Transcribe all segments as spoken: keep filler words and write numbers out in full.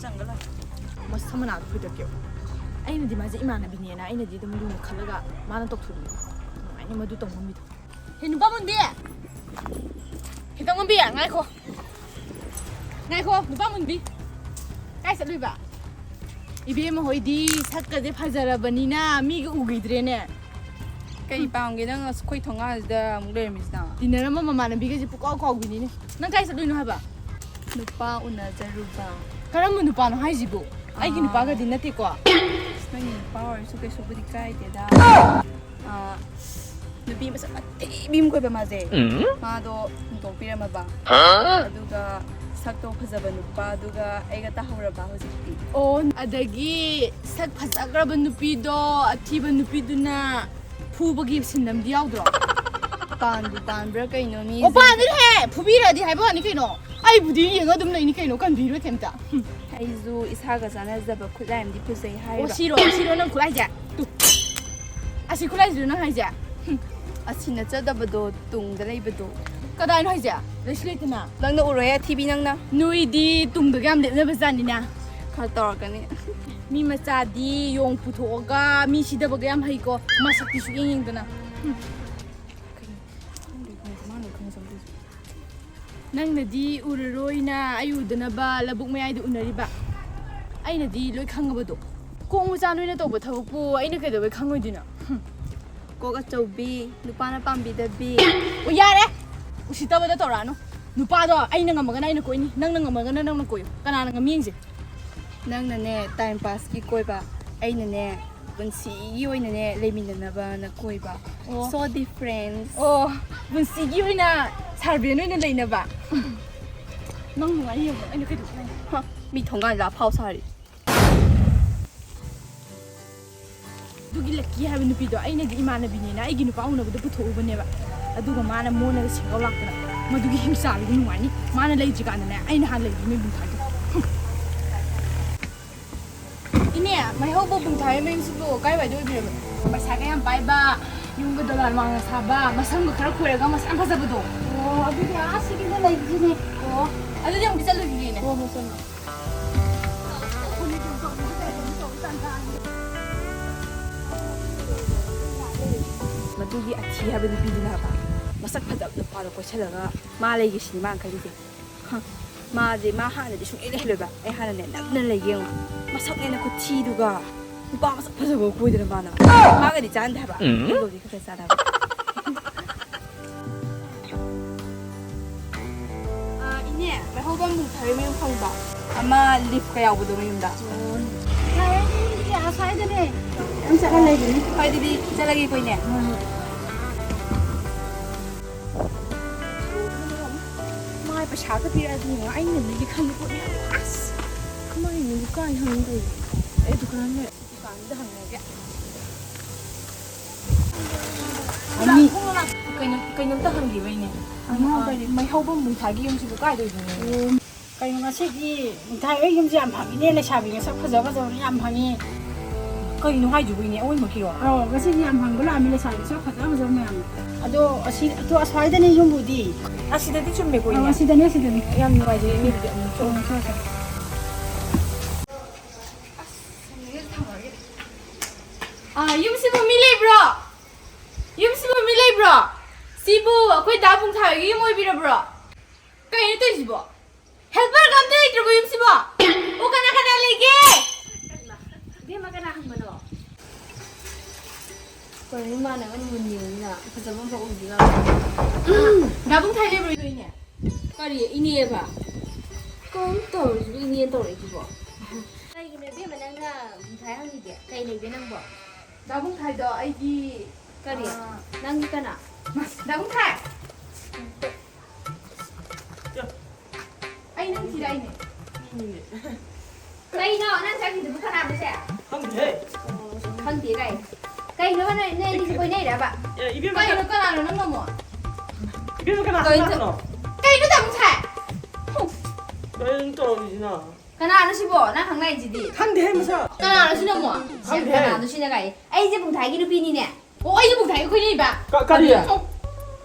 ꯆꯪꯒ ꯂꯥꯛ꯫ ꯃꯁꯝ ꯃꯅꯥꯗꯣ ꯐꯣꯏꯗꯠꯀꯦ꯫ ꯑꯩꯅꯗꯤ ꯃꯥꯁꯦ ꯏꯃꯥꯟꯅꯕꯤꯅꯦꯅ ꯑꯩꯅꯗꯤ ꯑꯗꯨꯝ ꯂꯨꯅ ꯈꯜꯂꯒ ꯃꯥꯅ ꯇꯧꯊꯣꯔꯛꯏ꯫ ꯅꯨꯡꯉꯥꯏꯅꯤ ꯃꯗꯨ ꯇꯧ ꯉꯝꯃꯤꯗꯣ꯫ ꯍꯦ, ꯅꯨꯄꯥ ꯃꯨꯟꯕꯤ! ꯈꯤꯇꯪ ꯃꯨꯟꯕꯤ, ꯉꯥꯏꯈꯣ꯫ ꯉꯥꯏꯈꯣ, ꯅꯨꯄꯥ ꯃꯨꯟꯕꯤ꯫ ꯀꯥꯏ ꯆꯠꯂꯨꯏꯕ? ꯏꯕꯦꯝꯃ ꯍꯣꯏꯗꯤ ꯁꯛꯀꯁꯦ ꯐꯖꯔꯕꯅꯤꯅ ꯃꯤꯒ ꯎꯈꯤꯗ꯭ꯔꯦꯅꯦ꯫ ꯀꯩ ꯄꯥꯝꯒꯦ ꯅꯪ ꯑꯩꯈꯣꯏ ꯊꯣꯡꯒꯥꯟꯁꯤꯗ ꯑꯃꯨꯛ ꯂꯩꯔꯝꯃꯤꯁꯤꯅ? ꯇꯤꯟꯅꯔꯝꯕ ꯃꯃꯥꯟꯅꯕꯤꯒꯁꯦ ꯄꯨꯀꯥꯎ ꯀꯥꯎꯕꯤꯅꯤꯅꯦ꯫ ꯅꯪ ꯀꯥꯏ ꯆꯠꯂꯨꯏꯅꯣ ꯍꯥꯏꯕ? ꯅꯨꯄꯥ ꯎꯅꯖꯔꯨꯕ꯫ ꯀꯔꯝꯕ ꯅꯨꯄꯥꯅꯣ ꯍꯥꯏꯁꯤꯕꯨ? ꯑꯩꯒꯤ ꯑꯥ꯫ ꯅꯨꯄꯥꯒꯗꯤ ꯅꯠꯇꯦꯀꯣ꯫ ꯅꯪꯒꯤ ꯅꯨꯄꯥ ꯑꯣꯏꯔꯁꯨ ꯀꯩꯁꯨꯕꯨꯗꯤ ꯀꯥꯏꯗꯦꯗ꯫ ꯑꯥ, ꯅꯨꯄꯤ ꯃꯁꯛ ꯑꯊꯤꯕꯤ ꯑꯃ ꯀꯣꯏꯕ ꯃꯥꯁꯦ꯫ ꯎꯝ? ꯃꯥꯗꯣ ꯍꯨꯟꯗꯣꯛꯄꯤꯔꯝꯃꯕ꯫ ꯍꯥ? ꯑꯗꯨꯒ ꯁꯛꯇꯣ ꯐꯖꯕ ꯅꯨꯄꯥꯗꯨꯒ ꯑꯩꯒ ꯇꯥꯍꯧꯔꯕ ꯍꯧꯖꯤꯛꯇꯤ꯫ ꯑꯣ, ꯑꯗꯒꯤ ꯁꯛ ꯐꯖꯈ꯭ꯔꯕ ꯅꯨꯄꯤꯗꯣ ꯑꯊꯤꯕ ꯅꯨꯄꯤꯗꯨꯅ ꯐꯨꯕꯒꯤ ꯁꯤꯟ ꯑꯃꯗꯤ ꯌꯥꯎꯗ꯭ꯔꯣ? ꯄꯥꯟꯕꯨ ꯄꯥꯟꯕ꯭ꯔꯥ ꯀꯩꯅꯣ ꯃꯤ ꯑꯣ, ꯄꯥꯟꯗ꯭ꯔꯦꯍꯦ! ꯐꯨꯕꯤꯔꯗꯤ ꯍꯥꯏꯕ ꯋꯥꯅꯤ ꯀꯩꯅꯣ꯫ ꯑꯩꯕꯨꯗꯤ ꯌꯦꯡꯉ ꯑꯗꯨꯝ ꯂꯩꯅꯤ ꯀꯩꯅꯣ, ꯀꯟꯕꯤꯔꯣꯏ ꯀꯩꯝꯇ꯫ ꯍꯨꯝ꯫ ꯑꯩꯁꯨ ꯏꯁꯥꯒ ꯆꯥꯟꯅꯖꯕ ꯈꯨꯠꯂꯥꯏ ꯑꯃꯗꯤ ꯄꯨꯖꯩ ꯑꯣ, ꯍꯥꯏꯔꯤꯕ꯫ ꯁꯤꯔꯣ, ꯁꯤꯔꯣ ꯅꯪ ꯈꯨꯠꯂꯥꯏꯁꯦ? ꯇꯨ꯫ ꯑꯁꯤ ꯈꯨꯠꯂꯥꯏꯁꯤꯔꯣ ꯅꯪ ꯍꯥꯏꯁꯦ? ꯍꯨꯝ꯫ ꯑꯁꯤ ꯅꯠꯆꯗꯕꯗꯣ ꯇꯨꯡꯗ ꯂꯩꯕꯗꯣ꯫ ꯀꯗꯥꯏꯅꯣ ꯍꯥꯏꯁꯦ? ꯂꯩꯁꯨ ꯂꯩꯇꯅ꯫ ꯅꯪꯅ ꯎꯔꯣꯏꯍꯦ, ꯊꯤꯕꯤ ꯅꯪꯅ꯫ ꯅꯣꯏꯗꯤ ꯇꯨꯡꯗꯒ ꯌꯥꯝ ꯂꯦꯞꯅꯕ ꯖꯥꯠꯅꯤꯅꯦ꯫ ꯈꯔ ꯇꯧꯔꯛꯀꯅꯤ꯫ ꯃꯤ ꯃꯆꯥꯗꯤ ꯌꯣꯡ ꯄꯨꯊꯣꯛꯑꯒ ꯃꯤ ꯁꯤꯗꯕꯒ ꯌꯥꯝ ꯍꯩꯀꯣ꯫ ꯃꯁꯛꯇꯤ ꯁꯨꯛꯌꯦꯡ ꯌꯦꯡꯗꯅ꯫ ꯍꯨꯝ꯫ ꯀꯩꯅꯣ? ꯈꯪꯗꯦ, ꯈꯪꯗꯦ, ꯃꯥꯅ ꯈꯪꯉ ꯆꯪꯗꯣꯏꯁꯦ꯫ ꯅꯪꯅꯗꯤ ꯎꯔꯔꯣꯏꯅ ꯑꯩ ꯎꯗꯅꯕ ꯂꯧꯕꯨꯛ ꯃꯌꯥꯏꯗ ꯎꯅꯔꯤꯕ꯫ ꯑꯩꯅꯗꯤ ꯂꯣꯏ ꯈꯪꯉꯕꯗꯣ꯫ ꯀꯣꯛ ꯃꯆꯥ ꯅꯣꯏꯅ ꯇꯧꯕ ꯊꯕꯛꯄꯨ ꯑꯩꯅ ꯀꯩꯗꯧꯕꯩ ꯈꯪꯉꯣꯏꯗꯣꯏꯅꯣ? ꯍꯨꯝ꯫ ꯀꯣꯛ ꯑꯆꯧꯕꯤ, ꯅꯨꯄꯥꯅ ꯄꯥꯝꯕꯤꯗꯕꯤ꯫ ꯑꯣ, ꯌꯥꯔꯦ! ꯎꯁꯤꯠꯇꯕꯗ ꯇꯧꯔꯛꯑꯅꯨ꯫ ꯅꯨꯄꯥꯗꯣ ꯑꯩꯅ ꯉꯝꯃꯒꯅ ꯑꯩꯅ ꯀꯣꯏꯅꯤ, ꯅꯪꯅ ꯉꯝꯃꯒꯅ ꯅꯪꯅ ꯀꯣꯏꯌꯨ꯫ ꯀꯅꯥꯅ ꯉꯝꯃꯤ ꯌꯦꯡꯁꯦ꯫ ꯅꯪꯅꯅꯦ time passꯀꯤ ꯀꯣꯏꯕ, ꯑꯩꯅꯅꯦ ꯄꯨꯟꯁꯤꯒꯤ ꯑꯣꯏꯅꯅꯦ ꯂꯩꯃꯤꯟꯅꯅꯕꯅ ꯀꯣꯏꯕ꯫ ꯑꯣ꯫ So different꯫ ꯑꯣ, ꯄꯨꯟꯁꯤꯒꯤ ꯑꯣꯏꯅ ꯁꯥꯔꯕꯦꯟ ꯑꯣꯏꯅ ꯂꯩꯅꯕ꯫ ꯅꯪ ꯅꯨꯡꯉꯥꯏ ꯌꯦꯡꯉꯣ, ꯑꯩꯅ ꯀꯩꯗꯧꯕ ꯌꯥꯏꯅꯣ? ꯍ, ꯃꯤ ꯊꯣꯡꯒꯥꯟꯗ ꯑꯐꯥꯎ ꯁꯥꯔꯤ꯫ ꯑꯗꯨꯒꯤ ꯂꯛꯀꯤ ꯍꯥꯏꯕ ꯅꯨꯄꯤꯗꯣ ꯑꯩꯅꯗꯤ ꯏꯃꯥꯟꯅꯕꯤꯅꯦꯅ ꯑꯩꯒꯤ ꯅꯨꯄꯥ ꯎꯅꯕꯗ ꯄꯨꯊꯣꯛꯎꯕꯅꯦꯕ꯫ ꯑꯗꯨꯒ ꯃꯥꯅ ꯃꯣꯟꯅꯒ ꯁꯦꯡꯒꯥꯎ ꯂꯥꯛꯇꯅ꯫ ꯃꯗꯨꯒꯤ ꯍꯤꯡꯆꯥꯕꯤꯗꯨ ꯅꯨꯡꯉꯥꯏꯅꯤ꯫ ꯃꯥꯅ ꯂꯩꯇ꯭ꯔꯤꯀꯥꯟꯗꯅꯦ ꯑꯩꯅ ꯍꯥꯟꯅ ꯂꯩꯗꯣꯏꯅꯦ ꯕꯨꯡꯊꯥꯏꯗꯣ꯫ ꯏꯅꯦ, ꯃꯩꯍꯧꯕ ꯕꯨꯡꯊꯥꯏ ꯃꯌꯨꯝꯁꯤꯕꯨ ꯀꯥꯏꯋꯥꯏꯗ ꯑꯣꯏꯕꯤꯔꯕꯅꯣ? ꯄꯩꯁꯥꯒ ꯌꯥꯝ ꯄꯥꯏꯕ, ꯌꯨꯝꯒ ꯗꯣꯂꯥꯟ ꯃꯥꯡꯅ ꯁꯥꯕ, ꯃꯁꯝꯒ ꯈꯔ ꯈꯣꯏꯔꯒ ꯃꯁꯝ ꯌꯥꯝ ꯐꯖꯕꯗꯣ꯫ ꯑꯣ, ꯑꯗꯨꯗꯤ ꯑꯥ ꯁꯤꯒꯤꯗ ꯂꯩꯈꯤꯅꯦ꯫ ꯑꯣ, ꯑꯗꯨꯗꯤ ꯑꯃꯨꯛ ꯆꯠꯂꯨꯈꯤꯒꯦꯅꯦ꯫ ꯍꯣ, ꯍꯣ, ꯆꯠꯂꯣ꯫ ꯃꯗꯨꯒꯤ ꯑꯊꯤ ꯍꯥꯏꯕ ꯅꯨꯄꯤꯗꯨꯅ ꯍꯥꯏꯕ, ꯃꯁꯛ ꯐꯖꯕ ꯅꯨꯄꯥꯗꯣ ꯀꯣꯏꯁꯜꯂꯒ ꯃꯥ ꯂꯩꯒꯦ ꯁꯤꯅꯤ ꯃꯥꯅ ꯈꯜꯂꯤꯁꯦ꯫ ꯍ, ꯃꯥꯁꯦ, ꯃꯥ ꯍꯥꯟꯅꯗꯤ ꯁꯨꯡꯂꯩ ꯂꯩꯍꯜꯂꯣꯏꯕ꯫ ꯑꯩ ꯍꯥꯟꯅꯅꯦ ꯅꯝꯅ ꯂꯩꯒꯦ ꯌꯦꯡꯉꯣ꯫ ꯃꯁꯛꯅꯦꯅ ꯈꯨꯊꯤꯗꯨꯒ, ꯅꯨꯄꯥ ꯃꯁꯛ ꯐꯖꯕ ꯀꯣꯏꯗꯅ ꯃꯥꯅ꯫ ꯃꯥꯒꯗꯤ ꯆꯥꯟꯅꯗꯦ ꯍꯥꯏꯕ꯫ ꯎꯝ꯫ ꯑꯩꯒꯕꯨꯗꯤ ꯈꯔ ꯈꯔ ꯆꯥꯟꯅꯕ꯫ ꯑꯥ, ꯏꯅꯦ, ꯃꯩꯍꯧꯕꯝ ꯃꯨꯟꯊꯔꯣꯏ ꯃꯌꯨꯝ ꯈꯪꯕ꯭ꯔꯣ? ꯑꯃ ꯂꯤꯐꯀ ꯌꯥꯎꯕꯗꯣ ꯃꯌꯨꯝꯗ꯫ ꯌꯥꯔꯦ, ꯑꯗꯨꯗꯤ ꯑꯁ꯭ꯋꯥꯏꯗꯅꯦ꯫ ꯅꯪ ꯆꯠꯂ ꯂꯩꯕꯅꯤ꯫ ꯍꯣꯏ, ꯑꯗꯨꯗꯤ ꯆꯠꯂꯒꯦꯀꯣ, ꯏꯅꯦ꯫ ꯍꯣꯏ, ꯍꯣꯏ꯫ ꯃꯥꯏ ꯄꯩꯁꯥꯒ ꯄꯤꯔꯛꯑꯗꯤ ꯌꯦꯡꯉꯣ, ꯑꯩꯅ ꯂꯩꯒꯦ ꯈꯜꯂꯤ ꯄꯣꯠ ꯃꯌꯥꯝꯗꯣ꯫ ꯑꯁ! ꯀꯃꯥꯏꯅ ꯀꯥꯏ ꯍꯪꯗꯣꯏꯅꯣ? ꯑꯩ ꯗꯨꯀꯥꯟꯗ, ꯗꯨꯀꯥꯟꯗ ꯍꯪꯉꯒꯦ꯫ ꯑꯅꯤ꯫ ꯀꯩꯅꯣ, ꯀꯩꯅꯣꯝꯇ ꯍꯪꯈꯤꯕꯩꯅꯦ꯫ ꯑꯉꯥꯡ ꯑ, ꯀꯔꯤ? ꯃꯩꯍꯧꯕꯝ ꯃꯨꯟꯊꯥꯒꯤ ꯌꯨꯝꯁꯤꯕꯨ ꯀꯥꯏꯗ ꯑꯣꯏꯗꯣꯏꯅꯣ? ꯎꯝ, ꯀꯩꯅꯣ ꯉꯁꯤꯗꯤ ꯃꯨꯟꯊꯥ ꯍꯣꯏ ꯌꯨꯝꯁꯦ ꯌꯥꯝ ꯐꯪꯉꯤꯅꯦ, ꯂꯩꯁꯥꯕꯤ ꯃꯁꯛ ꯐꯖ ꯐꯖꯕꯅ ꯌꯥꯝ ꯐꯪꯉꯤ꯫ ꯀꯩꯅꯣ ꯍꯥꯏꯁꯤꯕꯨ ꯏꯅꯦ, ꯑꯑꯣꯏꯃꯛꯀꯤꯔꯣ? ꯑꯧ, ꯉꯁꯤꯗꯤ ꯌꯥꯝ ꯐꯪꯕ ꯂꯥꯛꯑꯝꯃꯤ, ꯂꯩꯁꯥꯕꯤ ꯃꯁꯛ ꯐꯖ ꯐꯖꯕ ꯃꯌꯥꯝ꯫ ꯑꯗꯣ ꯑꯁꯤ, ꯑꯗꯣ ꯑꯁ꯭ꯋꯥꯏꯗꯅꯦ ꯌꯨꯝꯕꯨꯗꯤ꯫ ꯑꯁꯤꯗꯗꯤ ꯆꯨꯝꯃꯦꯀꯣ, ꯑꯧ, ꯏꯅꯦ? ꯑꯁꯤꯗꯅꯦ, ꯑꯁꯤꯗꯅꯦ꯫ ꯌꯥꯝ ꯅꯨꯡꯉꯥꯏꯖꯔꯦ, ꯏꯅꯦ, ꯑꯗꯨꯗꯤ ꯑꯃꯨꯛ ꯆꯠꯂꯣ꯫ ꯎꯝ, ꯆꯠꯂꯣ, ꯆꯠꯂꯣ꯫ ꯑꯥ, ꯌꯨꯝꯁꯤꯕꯨ ꯃꯤ ꯂꯩꯕ꯭ꯔꯣ? ꯌꯨꯝꯁꯤꯕꯨ ꯃꯤ ꯂꯩꯕ꯭ꯔꯣ? ꯁꯤꯕꯨ ꯑꯩꯈꯣꯏ ꯗꯥ ꯄꯨꯡꯊꯥꯒꯤ ꯌꯨꯝ ꯑꯣꯏꯕꯤꯔꯕ꯭ꯔꯣ? ꯀꯩꯅꯣ ꯇꯧꯔꯤꯁꯤꯕꯣ? ꯍꯦꯜꯄꯔꯒ ꯑꯝꯇ ꯂꯩꯇ꯭ꯔꯕꯣ ꯌꯨꯝꯁꯤꯕꯣ? ꯑꯣ, ꯀꯅꯥ ꯀꯅꯥ ꯂꯩꯒꯦ? ꯏꯕꯦꯝꯃ, ꯀꯅꯥ ꯍꯪꯕꯅꯣ? ꯀꯩꯅꯣ ꯏꯃꯥꯟꯅꯕ ꯃꯨꯟꯅꯤꯡꯉꯤꯅ ꯐꯖꯕ ꯑꯃꯐꯥꯎ ꯎꯗ꯭ꯔꯤꯕ? ꯗꯥ ꯄꯨꯡꯊꯥꯏ ꯂꯩꯕ꯭ꯔꯣ ꯏꯅꯦ? ꯀꯔꯤ ꯏꯅꯦꯕ? ꯀꯔꯤꯅꯣ ꯇꯧꯔꯤꯁꯤꯕꯨ, ꯏꯅꯦ ꯇꯧꯔꯛꯏꯁꯤꯕꯣ? ꯀꯩꯒꯤꯅꯣ ꯏꯕꯦꯝꯃ ꯅꯪꯅ ꯄꯨꯡꯊꯥꯏ ꯍꯪꯉꯤꯗꯤ? ꯀꯩ ꯂꯩꯒꯦ ꯅꯪꯕꯣ? ꯗꯥ ꯄꯨꯡꯊꯥꯏꯗꯣ ꯑꯩꯒꯤ ꯀꯔꯤ? ꯑꯥ, ꯅꯪꯒꯤ ꯀꯅꯥ? ꯗꯥ ꯄꯨꯡꯊꯥꯏ! ꯑꯩ ꯅꯪ ꯊꯤꯔꯛꯏꯅꯦ꯫ ꯃꯤꯅꯤꯅꯦ꯫ ꯀꯩꯅꯣ ꯅꯪ ꯆꯪꯉꯤꯗꯨꯕꯨ ꯀꯅꯥꯅꯣ ꯁꯦ? ꯈꯪꯗꯦꯍꯦ꯫ ꯑꯣ, ꯈꯪꯗꯦ ꯀꯥꯏ꯫ ꯀꯩꯅꯣ ꯅꯣꯏ, ꯅꯣꯏ ꯑꯅꯤꯁꯤ ꯀꯣꯏꯅꯩꯔꯕ? ꯑꯦ, ꯏꯕꯦꯝꯃ, ꯀꯩꯅꯣ ꯀꯅꯥꯅꯣ ꯅꯪ ꯑꯃꯨꯛ? ꯏꯕꯦꯝꯃ, ꯀꯅꯥ, ꯀꯩꯅꯣ ꯀꯅꯥꯅꯣ? ꯀꯩꯅꯣ ꯗꯥ ꯄꯨꯡꯊꯥꯏ? ꯀꯩꯅꯣ ꯇꯧꯔꯤꯁꯤꯅ? ꯀꯅꯥꯅꯣ ꯁꯤꯕꯣ? ꯅꯪ ꯈꯪꯅꯩꯁꯤꯗꯤ? ꯈꯪꯗꯦꯍꯦ ꯃꯁꯛ꯫ ꯀꯅꯥꯅꯣ ꯁꯤꯅ ꯑꯃꯨꯛ? ꯈꯪꯗꯦꯍꯦ꯫ ꯀꯅꯥꯅꯣ ꯁꯤꯅ ꯀꯥꯏ? ꯑꯩꯁꯦ ꯄꯨꯡꯊꯥꯏꯒꯤ ꯅꯨꯄꯤꯅꯤꯅꯦ꯫ ꯑꯣ, ꯑꯩꯁꯦ ꯄꯨꯡꯊꯥꯏꯒ ꯀꯣꯏꯅꯩꯕ? ꯀ-, ꯀꯔꯤ?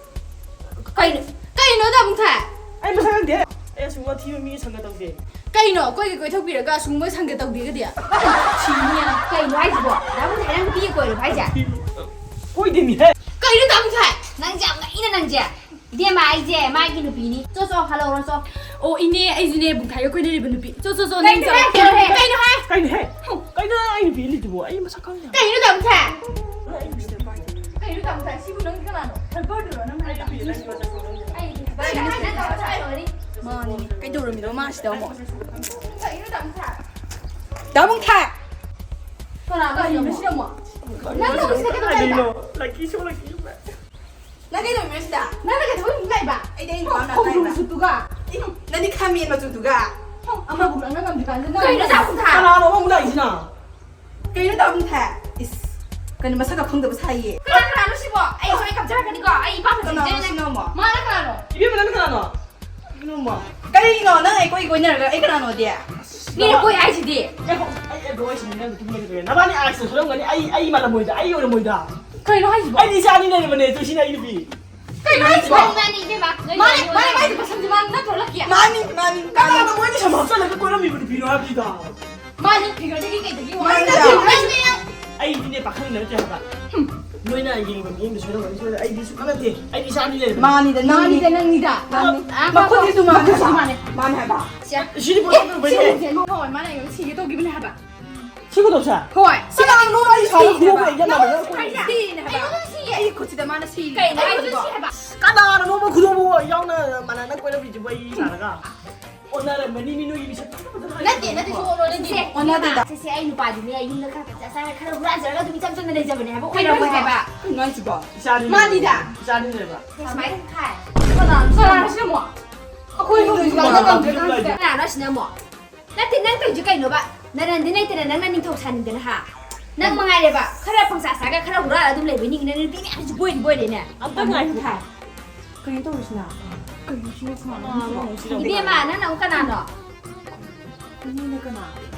ꯀꯩꯅꯣ? ꯀꯩꯅꯣ ꯗꯥ ꯄꯨꯡꯊꯥꯏ? ꯑꯩ ꯃꯁꯛ ꯈꯪꯗꯦ꯫ ꯑꯩ ꯑꯁꯨꯝ ꯋꯥꯊꯤ ꯃꯤ ꯁꯪꯒ ꯇꯧꯗꯦ꯫ ꯀꯩꯅꯣ? ꯀꯣꯏꯒꯦ ꯀꯣꯏꯊꯣꯛꯄꯤꯔꯒ ꯑꯁꯤꯒꯨꯝꯕ ꯁꯪꯒ ꯇꯧꯗꯦꯒꯗꯤ? ꯁꯤꯅꯦ꯫ ꯀꯩꯅꯣ ꯍꯥꯏꯁꯤꯕꯣ? ꯗꯥ ꯃꯨꯊꯥꯏ, ꯅꯪ ꯅꯨꯄꯤꯒ ꯀꯣꯏꯔꯕ ꯍꯥꯏꯁꯦ? ꯀꯣꯏꯗꯦꯃꯤꯍꯦ꯫ ꯀꯩꯅꯣ ꯗꯥ ꯃꯨꯊꯥꯏ? ꯅꯪꯁꯦ ꯌꯥꯝ ꯉꯛꯏꯅ ꯅꯪꯁꯦ꯫ ꯏꯕꯦꯝꯃ, ꯑꯩꯁꯦ ꯃꯥꯒꯤ ꯅꯨꯄꯤꯅꯤ꯫ ꯆꯣ, ꯆꯣ, ꯍꯜꯂꯛꯑꯣꯔꯣ, ꯆꯣ꯫ ꯑꯣ, ꯏꯅꯦ, ꯑꯩꯁꯨꯅꯦ ꯕꯨꯡꯊꯥꯏꯒ ꯀꯣꯏꯅꯔꯤꯕ ꯅꯨꯄꯤ꯫ ꯆꯣ, ꯆꯣ, ꯆꯣ, ꯅꯪ ꯀꯩꯅꯣ ꯆꯣ꯫ ꯍꯥꯏ? ꯀꯩꯅꯣ ꯍꯥꯏ? ꯀꯩꯅꯣ ꯍꯥꯏ? ꯀꯩꯅꯣ ꯍꯥꯏ? ꯀꯩꯅꯣ ꯅꯪ ꯑꯩ ꯅꯨꯄꯤ ꯏꯜꯂꯤꯗꯨꯕꯣ? ꯑꯩ ꯃꯁꯛ ꯈꯪꯗꯦ꯫ ꯀꯩꯅꯣ ꯗꯥ ꯃꯨꯊꯥꯏ? ꯅꯪ ꯑꯩ ꯅꯨꯄꯤ ꯏꯜꯂꯤꯗꯨꯕꯣ? ꯀꯩꯅꯣ ꯗꯥ ꯃꯨꯊꯥꯏ? ꯁꯤꯕꯨ ꯅꯪ ꯀꯅꯥꯅꯣ? ꯍꯦꯜꯄꯔꯗꯨꯔꯣ ꯅꯪ ꯍꯥꯏꯗꯣ? ꯑꯩ ꯅꯨꯄꯤ ꯏꯜꯂꯤꯗꯨꯕꯣ? ꯃꯥꯅꯤ꯫ ꯀꯩꯗꯧꯔꯝꯃꯤꯅꯣ ꯃꯥ ꯁꯤꯗ ꯑꯃꯨꯛ? ꯀꯩꯅꯣ ꯗꯥ ꯃꯨꯊꯥꯏ? ꯗꯥ ꯃꯨꯊꯥꯏ! ꯀꯅꯥꯅꯣ ꯁꯤꯗ ꯑꯃꯨꯛ? ꯅꯪ ꯅꯪ ꯁꯤꯗ ꯀꯩꯗꯧꯔꯤꯕ? ꯀꯩꯅꯣ? ꯂꯛꯀꯤ ꯁꯣ ꯂꯛꯀꯤ ꯁꯣ꯫ ꯅꯪ ꯀꯩꯗꯧꯔꯤꯅꯣ ꯁꯤꯗ? ꯅꯪꯅ ꯀꯩꯗꯧꯕ ꯂꯥꯛꯏꯕ? ꯑꯩꯗꯤ ꯑꯩ ꯅꯨꯄꯥ ꯑꯃ ꯈꯣꯡꯗ꯭ꯔꯨꯝ ꯂꯥꯛꯏꯕ꯫ ꯃꯆꯨꯗꯨꯒ꯫ ꯏ, ꯅꯪꯗꯤ ꯈꯥꯃꯦꯟ ꯃꯆꯨꯗꯨꯒ꯫ ꯑꯃꯕꯨꯛ ꯂꯪꯅ ꯉꯝꯗ꯭ꯔꯤꯀꯥꯟꯁꯤꯗ ꯅꯪ ꯀꯩꯅꯣ ꯗꯥ ꯃꯨꯊꯥꯏ? ꯀꯅꯥꯅꯣ ꯑꯃꯃꯨꯛ ꯂꯥꯛꯏꯁꯤꯅ? ꯀꯩꯅꯣ ꯗꯥ ꯃꯨꯊꯥꯏ? ꯏꯁ, ꯀꯩꯅꯣ ꯃꯁꯛꯀ ꯈꯪꯗꯕ ꯁꯥꯏꯌꯦ꯫ ꯀꯅꯥ ꯀꯅꯥꯅꯣ ꯁꯤꯕꯣ? ꯑꯩ ꯁꯣꯏ ꯀꯞꯆꯔꯛꯀꯅꯤꯀꯣ꯫ ꯑꯩ ꯏꯄꯥ ꯐꯖꯅ ꯀꯅꯥꯅꯣ ꯆꯦꯜꯂꯦ꯫ ꯁꯤꯅ ꯑꯃꯨꯛ? ꯃꯥꯅ ꯀꯅꯥꯅꯣ? ꯏꯕꯦꯝꯃ, ꯅꯪ ꯀꯅꯥꯅꯣ? ꯀꯩꯅꯣ ꯑꯃ? ꯀꯔꯤꯅꯣ? ꯅꯪ ꯑꯩ ꯀꯣꯏ ꯀꯣꯏꯅꯔꯒ ꯑꯩ ꯀꯅꯥꯅꯣꯗꯤ? ꯃꯤꯅ ꯀꯣꯏ ꯍꯥꯏꯁꯤꯗꯤ꯫ ꯉꯥꯏꯈꯣ, ꯑꯩ ꯑꯗꯣ ꯑꯩ ꯁꯤꯟꯅꯕ ꯇꯨꯃꯤꯟꯅ ꯂꯩꯊꯣꯛꯑꯦ꯫ ꯅꯕꯥꯅꯤ ꯑꯥꯏꯁꯅ ꯁꯣꯏꯔꯝꯒꯅꯤ, ꯑꯩ, ꯑꯩ ꯃꯥꯜꯂꯝꯃꯣꯏꯗ, ꯑꯩ ꯑꯣꯏꯔꯝꯃꯣꯏꯗ꯫ ꯀꯩꯅꯣ ꯍꯥꯏꯁꯤꯕꯣ? ꯑꯩꯗꯤ ꯏꯆꯥ ꯑꯅꯤ ꯂꯩꯔꯕꯅꯦ, ꯇꯨ ꯁꯤꯅ ꯑꯩ ꯅꯨꯄꯤ꯫ ꯀꯩꯅꯣ ꯍꯥꯏꯁꯤꯕꯣ? ꯃꯥꯅꯤ, ꯃꯥꯅꯤ, ꯏꯕꯦꯝꯃ꯫ ꯅꯣꯏ ꯃꯥꯅꯤ, ꯅꯣꯏ ꯃꯥꯅꯤ, ꯅꯣꯏ ꯃꯥꯅꯤ, ꯃꯁꯝꯁꯦ ꯃꯥꯅꯤ ꯅꯠꯇ꯭ꯔꯣ ꯂꯛꯀꯤ? ꯃꯥꯅꯤ, ꯃꯥꯅꯤ, ꯀꯅꯥꯅ ꯃꯥꯅꯤ꯫ ꯃꯣꯏꯅ ꯁꯝ ꯍꯥꯞꯆꯜꯂꯒ ꯀꯣꯏꯔꯝꯃꯤꯕ ꯅꯨꯄꯤꯅꯣ ꯍꯥꯏꯕꯅꯤꯗ? ꯃꯥꯅꯤ, ꯐꯤꯒꯔꯗꯒꯤ ꯀꯩꯗꯒꯤ ꯃꯥꯅꯤ, ꯋꯥꯅꯤ꯫ ꯃꯥꯅꯤ꯫ ꯑꯩꯗꯤꯅꯦ ꯄꯥꯈꯪ ꯅꯠꯇꯦ ꯍꯥꯏꯕ꯫ ꯍꯨꯝ꯫ ꯅꯣꯏꯅ ꯌꯦꯡꯕ ꯃꯤꯠꯌꯦꯡꯗ ꯁꯣꯏꯔꯝꯒꯅꯤ, ꯁꯣꯏꯔꯝꯒꯅꯤ꯫ ꯑꯩꯗꯤ ꯁꯨꯡꯅ ꯅꯠꯇꯦ꯫ ꯑꯩꯗꯤ ꯏꯆꯥ ꯑꯅꯤ ꯂꯩꯔꯕꯅꯦ꯫ ꯃꯥꯅꯤꯗ, ꯅꯪꯅꯤꯗ, ꯃꯥꯅꯤꯗ, ꯅꯪꯅꯤꯗ꯫ ꯑ, ꯃꯈꯨꯠꯁꯤꯁꯨ ꯃꯥꯅꯤ ꯃꯈꯨꯠꯁꯤꯁꯨ ꯍꯥꯏꯕ꯫ ꯃꯥꯅꯤ꯫ ꯃꯥꯅꯤ ꯍꯥꯏꯕ꯫ ꯁꯦ꯫ ꯁꯤꯗꯤ ꯄꯣꯠ ꯁꯤ ꯇꯧꯕꯩꯅꯦ꯫ ꯍꯧꯖꯤꯛ ꯃꯣꯏ ꯃꯥꯅ ꯑꯩꯉꯣꯟꯗ ꯁꯤꯒꯦ ꯇꯧꯈꯤꯕꯅꯦ ꯍꯥꯏꯕ꯫ ꯁꯤꯒꯗꯧꯁꯦ? ꯍꯣꯏ꯫ ꯀꯅꯥꯅꯣ ꯑꯩ ꯁꯥꯎꯔ ꯁꯤꯅꯦꯕ꯫ ꯈꯨꯗꯣꯡꯕ ꯑꯩ ꯌꯥꯝ ꯃꯥꯟꯅꯩ꯫ ꯁꯤꯅꯦꯕ꯫ ꯑꯩꯉꯣꯟꯗ ꯁꯤꯌꯦ꯫ ꯑꯩꯒꯤ ꯈꯨꯠꯁꯤꯗ ꯃꯥꯅ ꯁꯤꯔꯤꯅꯦ꯫ ꯀꯩꯅꯣ ꯍꯥꯏꯁꯤꯕꯣ? ꯀꯅꯥꯅꯅꯣꯕ ꯈꯨꯗꯣꯡꯕ ꯌꯥꯎꯅ ꯃꯥꯟꯅꯅ ꯀꯣꯏꯔꯝꯃꯤꯁꯤꯕꯣ ꯑꯩ ꯂꯥꯛꯑꯒ? ꯑꯣꯟꯅꯔꯝꯃꯅꯤ ꯃꯤ ꯅꯣꯏꯒꯤ ꯃꯤꯁꯛ ꯐꯖ ꯐꯖꯅ ꯅꯠꯇꯦ, ꯅꯠꯇꯦ, ꯁꯨꯡꯑꯣꯟ ꯑꯣꯟꯅꯗꯦ꯫ ꯁꯦ, ꯑꯣꯟꯅꯗꯦꯗ꯫ ꯁꯦ, ꯁꯦ, ꯑꯩ ꯅꯨꯄꯥꯗꯤꯅꯦ, ꯌꯨꯝꯗ ꯈꯔ ꯄꯪꯆꯥ ꯆꯥꯔ ꯈꯔ ꯍꯨꯔꯥꯟꯖꯔꯒ ꯑꯗꯨꯝ ꯏꯆꯝ ꯆꯝꯅ ꯂꯩꯖꯕꯅꯦ ꯍꯥꯏꯕ, ꯑꯣꯏꯔꯝꯃꯣꯏ ꯍꯥꯏꯕ꯫ ꯀꯩꯅꯣ ꯍꯥꯏꯁꯤꯕꯣ? ꯏꯆꯥꯅꯤ꯫ ꯃꯥꯅꯤꯗ꯫ ꯏꯆꯥꯅꯤ ꯂꯩꯕ꯫ ꯁꯦ, ꯁꯨꯃꯥꯏꯅ ꯈꯥꯏ꯫ ꯀꯅꯥꯅꯣ? ꯀꯅꯥꯅꯣ ꯁꯤꯅ ꯑꯃꯨꯛ? ꯑꯩꯈꯣꯏ ꯏꯃꯨꯡꯗ ꯏꯃꯨꯡꯗ ꯏꯃꯨꯡꯗ ꯇꯝꯗ꯭ꯔꯦ ꯀꯅꯥꯅꯣ ꯀꯥꯟꯁꯤꯗ꯫ ꯀꯅꯥꯅꯣ ꯁꯤꯅ ꯑꯃꯨꯛ? ꯅꯠꯇꯦ, ꯅꯪ ꯇꯧꯔꯤꯁꯦ ꯀꯩꯅꯣꯕ? ꯅꯔꯟꯗꯤ ꯂꯩꯇꯅ ꯅꯪꯅ ꯅꯤꯡꯊꯧ ꯁꯥꯅꯤꯡꯗꯅ, ꯍꯥ? ꯅꯪ ꯃꯉꯥꯏꯔꯦꯕ, ꯈꯔ ꯄꯪꯆꯥ ꯆꯥꯒ ꯈꯔ ꯍꯨꯔꯥꯜꯂ ꯑꯗꯨꯝ ꯂꯩꯕ ꯅꯤꯡꯅ ꯅꯨꯄꯤ ꯃꯌꯥꯝꯁꯨ ꯕꯣꯏꯗꯤ ꯕꯣꯏꯔꯦꯅꯦ꯫ ꯑꯝꯇ ꯉꯥꯏꯈꯣ꯫ ꯊꯥꯏ꯫ ꯀꯩꯅꯣ ꯇꯧꯔꯤꯁꯤꯅ? ꯀꯩꯅꯣ ꯁꯤꯅ ꯀꯅꯥꯅꯣ? ꯀꯅꯥꯅꯣ ꯁꯤꯅ? ꯏꯕꯦꯝꯃ, ꯅꯪꯅ ꯑꯃꯨꯛ ꯀꯅꯥꯅꯣ? ꯏꯅꯦꯅ ꯀꯅꯥ?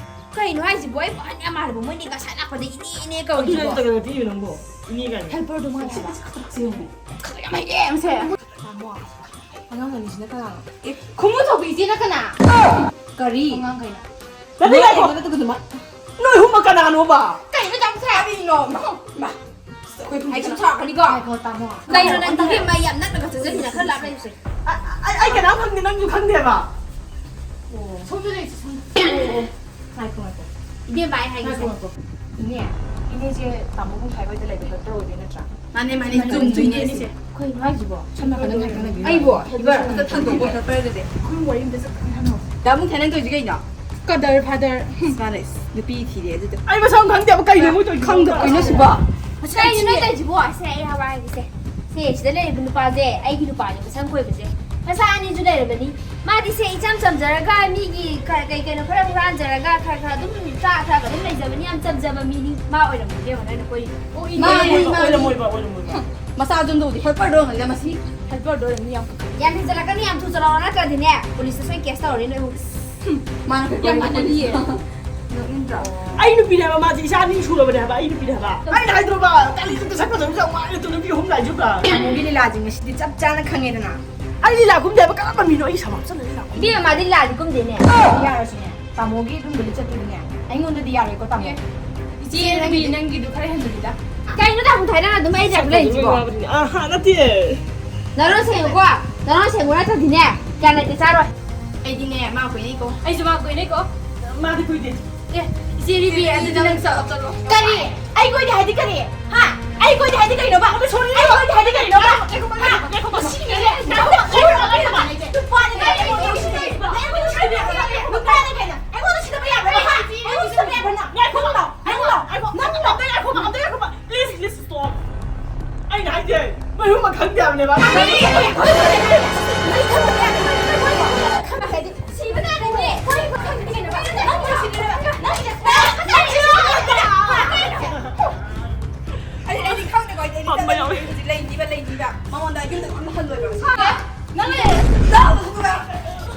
ꯀꯩꯅꯣ ꯍꯥꯏꯁꯤꯕꯣ? ꯑꯩꯕꯨ ꯑꯍꯟ ꯌꯥꯝ ꯃꯥꯜꯂꯕꯣ? ꯃꯣꯏꯗꯤ ꯉꯁꯥꯏ ꯂꯥꯛꯄꯗ ꯏꯅꯦ, ꯏꯅꯦ ꯑꯗꯨꯅ ꯀꯧꯔꯤꯁꯤꯕꯣ? ꯅꯪ ꯀꯩꯅꯣ ꯄꯤꯔꯤꯕ ꯅꯪꯕꯣ? ꯏꯅꯦ ꯀꯥꯏꯅ꯫ ꯍꯦꯜꯄꯔꯗꯣ ꯃꯥꯜꯂꯦ ꯍꯥꯏꯕ꯫ ꯈꯛꯇꯛꯁꯦ ꯌꯦꯡꯉꯨ꯫ ꯈꯛꯇꯛ ꯌꯥꯝ ꯍꯩꯔꯦ ꯃꯁꯦ꯫ ꯇꯥꯃꯣ꯫ ꯑꯉꯥꯡ ꯑꯅꯤꯁꯤꯅ ꯀꯅꯥꯅꯣ? ꯑꯦ, ꯈꯨꯃꯨ ꯊꯣꯛꯄꯤꯁꯤꯅ ꯀꯅꯥ? ꯀꯔꯤ? ꯑꯉꯥꯡ ꯀꯩꯅꯣ? ꯅꯠꯇꯦ, ꯉꯥꯏꯈꯣ꯫ ꯅꯣꯏ ꯑꯍꯨꯝꯃꯛ ꯀꯅꯥꯅꯣꯕ? ꯀꯩꯅꯣ ꯇꯥꯃꯣ ꯁꯥꯏ? ꯀꯔꯤꯅꯣ? ꯃꯥ, ꯃꯥ꯫ ꯑꯩ ꯁꯨꯝ ꯁꯥꯎꯔꯛꯀꯅꯤꯀꯣ꯫ ꯉꯥꯏꯈꯣ, ꯇꯥꯃꯣ꯫ ꯀꯩꯅꯣ ꯅꯪ ꯏꯕꯦꯝꯃ ꯌꯥꯝ ꯅꯛꯅꯒ ꯆꯪꯁꯤꯜꯂꯤꯅ ꯈꯔ ꯂꯥꯞꯅ ꯂꯩꯔꯨꯁꯦ꯫ ꯑ, ꯑ, ꯑꯩ ꯀꯅꯥꯝ ꯈꯪꯗꯦ, ꯅꯪꯁꯨ ꯈꯪꯗꯦꯕ꯫ ꯁꯣꯝꯗ ꯂꯩꯁꯤ, ꯁꯣꯝꯗ꯫ ꯉꯥꯏꯈꯣ, ꯉꯥꯏꯈꯣ꯫ ꯏꯕꯦꯝꯃ ꯑꯩ ꯍꯥꯏꯒꯦꯁꯦ꯫ ꯉꯥꯏꯈꯣ, ꯉꯥꯏꯈꯣ꯫ ꯏꯅꯦ, ꯏꯅꯦꯁꯦ ꯇꯥꯃꯣ ꯄꯨꯡꯐꯥꯏ ꯍꯣꯏꯗ ꯂꯩꯕ ꯅꯠꯇ꯭ꯔꯣ? ꯅꯠꯇ꯭ꯔꯥ? ꯃꯥꯅꯦ, ꯃꯥꯅꯦ, ꯆꯨꯝ, ꯆꯨꯝ, ꯏꯅꯦꯁꯦ꯫ ꯀꯩꯅꯣ ꯍꯥꯏꯁꯤꯕꯣ? ꯁꯝꯅ ꯀꯟꯅ ꯉꯥꯏꯈꯣ, ꯉꯥꯏꯈꯣ꯫ ꯑꯩꯕꯣ, helper꯫ ꯑꯝꯇ ꯊꯥꯡꯗꯣꯛꯑꯣ, helperꯗꯨꯗꯤ꯫ ꯑꯩꯈꯣꯏ ꯋꯥꯔꯤ ꯑꯝꯇ ꯁꯠ ꯁꯠ ꯁꯥꯟꯅꯍꯧꯁꯦ꯫ ꯗꯥ ꯃꯨꯛꯊꯥꯏ, ꯅꯪ ꯇꯧꯔꯤꯁꯦ ꯀꯩꯅꯣ? ꯀꯗꯔ ꯐꯗꯔ꯫ ꯃꯥꯅꯦ, ꯅꯨꯄꯤ ꯊꯤꯔꯦ ꯑꯗꯨꯗ꯫ ꯑꯩ ꯃꯁꯝ ꯈꯪꯗꯦꯕ, ꯀꯩꯅꯣ ꯃꯣꯏ ꯇꯧꯔꯤꯁꯦ? ꯈꯪꯗꯕ꯫ ꯀꯩꯅꯣ ꯁꯤꯕꯣ? ꯀꯩꯅꯣ ꯅꯣꯏ ꯇꯧꯔꯤꯁꯤꯕꯣ? ꯁꯦ, ꯑꯩ ꯍꯥꯏꯕ ꯍꯥꯏꯒꯦꯁꯦ꯫ ꯁꯦ, ꯁꯤꯗ ꯂꯩꯔꯤꯕ ꯅꯨꯄꯥꯁꯦ ꯑꯩꯒꯤ ꯅꯨꯄꯥꯅꯦ, ꯃꯁꯝ ꯈꯣꯏꯕꯁꯦ꯫ ꯃꯆꯥ ꯑꯅꯤꯁꯨ ꯂꯩꯔꯕꯅꯤ꯫ ꯃꯥꯗꯤ ꯁꯦ, ꯏꯆꯝ ꯆꯝꯖꯔꯒ ꯃꯤꯒꯤ ꯀ-, ꯀꯩ ꯀꯩꯅꯣ ꯈꯔ ꯍꯨꯔꯥꯟꯖꯔꯒ ꯈꯔ ꯈꯔ ꯑꯗꯨꯝ ꯆꯥ ꯊꯛꯑꯒ ꯑꯗꯨꯝ ꯂꯩꯖꯕꯅꯤ꯫ ꯌꯥꯝ ꯆꯝꯖꯕ ꯃꯤꯅꯤ꯫ ꯃꯥ ꯑꯣꯏꯔꯝꯃꯣꯏ ꯏꯕꯦꯝꯃ, ꯅꯪꯅ ꯀꯣꯏꯔꯤꯗꯣ꯫ ꯃꯥꯅꯤ, ꯃꯥꯅꯤ꯫ ꯑꯣꯏꯔꯝꯃꯣꯏꯕ, ꯑꯣꯏꯔꯝꯃꯣꯏꯕ꯫ ꯃꯆꯥꯗꯨꯅ ꯇꯧꯗꯤ helperꯗꯣ ꯑꯣꯏꯔꯝꯒꯅꯤꯗ, ꯃꯁꯤ helperꯗꯣ ꯑꯣꯏꯔꯝꯅꯤ ꯌꯥꯝ꯫ ꯌꯥꯝ ꯍꯦꯟꯖꯜꯂꯛꯀꯅꯨ, ꯌꯥꯝ ꯊꯨ ꯆꯠꯂꯛꯑꯣ, ꯅꯠꯇ꯭ꯔꯗꯤꯅꯦ ꯄꯨꯂꯤꯁꯇ ꯁꯣꯏ case ꯇꯧꯔꯅꯤ ꯅꯣꯏ ꯑꯍꯨꯝ꯫ ꯃꯥꯅ ꯌꯥꯝ ꯃꯥꯟꯅꯅꯤꯌꯦ꯫ ꯅꯣꯛꯅꯤꯡꯗ꯭ꯔꯣ? ꯑꯩ ꯅꯨꯄꯤꯅꯦ ꯍꯥꯏꯕ, ꯃꯥꯁꯦ ꯏꯆꯥ ꯑꯅꯤ ꯁꯨꯔꯕꯅꯦ ꯍꯥꯏꯕ, ꯑꯩ ꯅꯨꯄꯤꯅꯦ ꯍꯥꯏꯕ꯫ ꯑꯩꯅ ꯍꯥꯏꯗ꯭ꯔꯣꯕ, ꯀꯥꯂꯦꯟꯗ ꯁꯛ ꯐꯖꯕꯁꯦ ꯌꯥꯝ ꯋꯥꯏ, ꯑꯗꯨ ꯅꯨꯄꯤ ꯑꯍꯨꯝ ꯂꯥꯛꯏꯁꯤꯕ꯫ ꯇꯥꯃꯣꯒꯤ ꯂꯤꯂꯥꯁꯦ ꯉꯁꯤꯗꯤ ꯆꯞ ꯆꯥꯅ ꯈꯪꯉꯦꯗꯅ꯫ ꯑꯩ ꯂꯤꯂꯥ ꯀꯨꯝꯗꯦ ꯍꯥꯏꯕ, ꯀꯔꯝꯕ ꯃꯤꯅꯣ ꯑꯩꯒꯤ ꯁꯃꯥꯖꯇ ꯂꯤꯂꯥ ꯀꯨꯝꯗꯦ? ꯏꯕꯦꯝꯃ, ꯃꯥꯗꯤ ꯂꯤꯂꯥꯗꯤ ꯀꯨꯝꯗꯦꯅꯦ꯫ ꯌꯥꯔꯁꯨꯅꯦ, ꯇꯥꯃꯣꯒꯤ ꯑꯗꯨꯝꯕꯗꯤ ꯆꯠꯇꯣꯏꯅꯦ꯫ ꯑꯩꯉꯣꯟꯗꯗꯤ ꯌꯥꯔꯣꯏꯀꯣ, ꯇꯥꯃꯣ꯫ ꯏꯆꯦ ꯔꯨꯕꯤ, ꯅꯪꯒꯤꯗꯨ ꯈꯔ ꯍꯦꯟꯖꯜꯂꯤꯗ꯫ ꯀꯩꯅꯣ ꯇꯥꯃꯣ ꯊꯥꯏꯅ ꯑꯗꯨꯝ ꯑꯩ ꯇꯥꯏꯞ ꯂꯩꯔꯤꯁꯤꯕꯣ? ꯑꯍꯥ, ꯅꯠꯇꯦ꯫ ꯅꯔꯣꯟ ꯁꯦꯡꯉꯨꯀꯣ, ꯅꯔꯣꯟ ꯁꯦꯡꯉꯨ ꯅꯠꯇ꯭ꯔꯗꯤꯅꯦ ꯒ꯭ꯌꯥꯟ ꯂꯩꯇꯦ ꯆꯥꯔꯣꯏ꯫ ꯑꯩꯗꯤꯅꯦ ꯃꯥ ꯀꯣꯏꯅꯩꯀꯣ꯫ ꯑꯩꯁꯨ ꯃꯥ ꯀꯣꯏꯅꯩꯀꯣ꯫ ꯃꯥꯗꯤ ꯀꯨꯏꯗꯦ꯫ ꯑꯦ, ꯏꯆꯦ ꯔꯨꯕꯤ, ꯑꯗꯨꯗꯤ ꯅꯪ ꯆꯠꯂꯣ, ꯆꯠꯂꯣ꯫ ꯀꯔꯤ? ꯑꯩ ꯀꯣꯏꯗꯦ ꯍꯥꯏꯗꯤ ꯀꯔꯤ? ꯍꯥ? ꯑꯩ ꯀꯣꯏꯗꯦ ꯍꯥꯏꯗꯤ ꯀꯔꯤꯅꯣꯕ? ꯑꯩ ꯀꯣꯏꯗꯦ ꯍꯥꯏꯗꯤ ꯀꯔꯤꯅꯣꯕ? ꯍꯥ? ꯅꯨꯄꯥꯅꯤ ꯀꯩꯅꯣ? ꯑꯩꯉꯣꯟꯗ ꯁꯤꯗꯕ ꯌꯥꯕ꯭ꯔꯣ? ꯅꯨꯄꯥꯅꯤ ꯀꯩꯅꯣ? ꯑꯩꯉꯣꯟꯗ ꯁꯤꯗꯕ ꯌꯥꯕ꯭ꯔꯣ? ꯍꯥ? ꯑꯩꯉꯣꯟꯗ ꯁꯤꯗꯕ ꯌꯥꯕ꯭ꯔꯣ? ꯅꯪ? ꯉꯥꯏꯈꯣ, ꯉꯥꯏꯈꯣ, ꯉꯥꯏꯈꯣ, ꯉꯥꯏꯈꯣ, ꯉꯥꯏꯈꯣ, ꯉꯥꯏꯈꯣ, ꯉꯥꯏꯈꯣ, ꯉꯥꯏꯈꯣ, please, please, stop. ꯑꯩꯅ ꯍꯥꯏꯁꯦ ꯃꯌꯨꯝ ꯑꯃ ꯈꯪꯗꯦ ꯍꯥꯏꯕꯅꯦꯕ꯫ ꯑꯩ, ꯑꯩꯗꯤ ꯈꯪꯗꯦꯀꯣ, ꯑꯩꯗꯤ ꯄꯝꯕ ꯌꯥꯎꯋꯦ꯫ ꯍꯧꯖꯤꯛ ꯂꯩꯅꯤꯕ, ꯂꯩꯅꯤꯕ꯫ ꯃꯉꯣꯟꯗ ꯌꯨꯝꯗ ꯑꯗꯨꯝ ꯍꯜꯂꯣꯏꯕ꯫ ꯅꯪ ꯂꯩꯔ-, ꯅꯪ ꯂꯩꯔꯒ ꯑꯩꯅ ꯈꯛꯇ ꯂꯩꯕ꯭ꯔꯥ?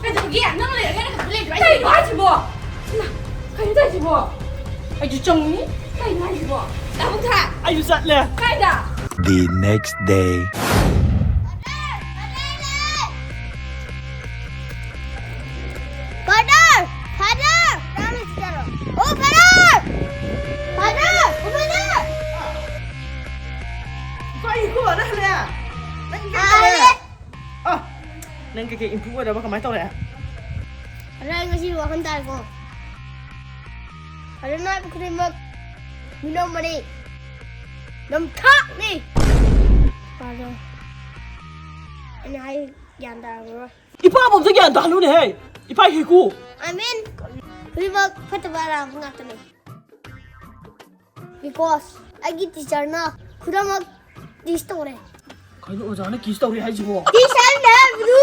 ꯀꯩꯗꯧꯒꯦ? ꯅꯪ ꯂꯩꯔꯒ ꯑꯩꯅ ꯈꯛꯇ ꯂꯩꯕ꯭ꯔꯥ? ꯀꯩꯅꯣ ꯍꯥꯏꯁꯤꯕꯣ? ꯏꯃꯥ, ꯀꯩꯅꯣ ꯇꯧꯔꯤꯁꯤꯕꯣ? ꯑꯩꯁꯨ ꯆꯪꯉꯤ꯫ ꯀꯩꯅꯣ ꯍꯥꯏꯁꯤꯕꯣ? ꯗꯥ ꯃꯨꯛꯊꯥ! ꯑꯩꯁꯨ ꯆꯠꯂꯦ꯫ ꯀꯥꯏꯗ? The next day. ꯅꯪ ꯀꯩꯀꯩ improve ꯑꯣꯏꯔꯕ, ꯀꯃꯥꯏꯅ ꯇꯧꯔꯦ? ꯑꯗꯣ ꯑꯩ ꯉꯁꯤ ꯋꯥꯈꯜ ꯇꯥꯔꯦꯀꯣ꯫ ꯑꯗꯣ ꯅꯣꯏ ꯈꯨꯗꯤꯡꯃꯛ ꯃꯤꯅꯣꯝ ꯃꯔꯤ ꯅꯝꯊꯥꯛꯅꯤ꯫ ꯑꯗꯣ ꯑꯩꯅ ꯍꯥꯏ ꯒ꯭ꯌꯥꯟ ꯇꯥꯔꯝꯃꯔꯣꯏ꯫ ꯏꯄꯥꯕꯨ ꯑꯝꯇ ꯒ꯭ꯌꯥꯟ ꯇꯥꯍꯜꯂꯨꯅꯦꯍꯦ, ꯏꯄꯥ ꯍꯤꯀꯨ꯫ I mean, ꯈꯨꯗꯤꯡꯃꯛ ꯐꯠꯇꯕ ꯑꯔꯥꯟꯕ ꯉꯥꯛꯇꯅꯤ꯫ Because ꯑꯩꯒꯤ teacherꯅ ꯈꯨꯗꯤꯡꯃꯛ tease ꯇꯧꯔꯦ꯫ ꯀꯩꯅꯣ ꯑꯣꯖꯥꯅ kiss ꯇꯧꯔꯦ ꯍꯥꯏꯁꯤꯕꯣ? Tease ꯍꯥꯏꯕꯅꯦ ꯍꯥꯏꯕꯗꯨ꯫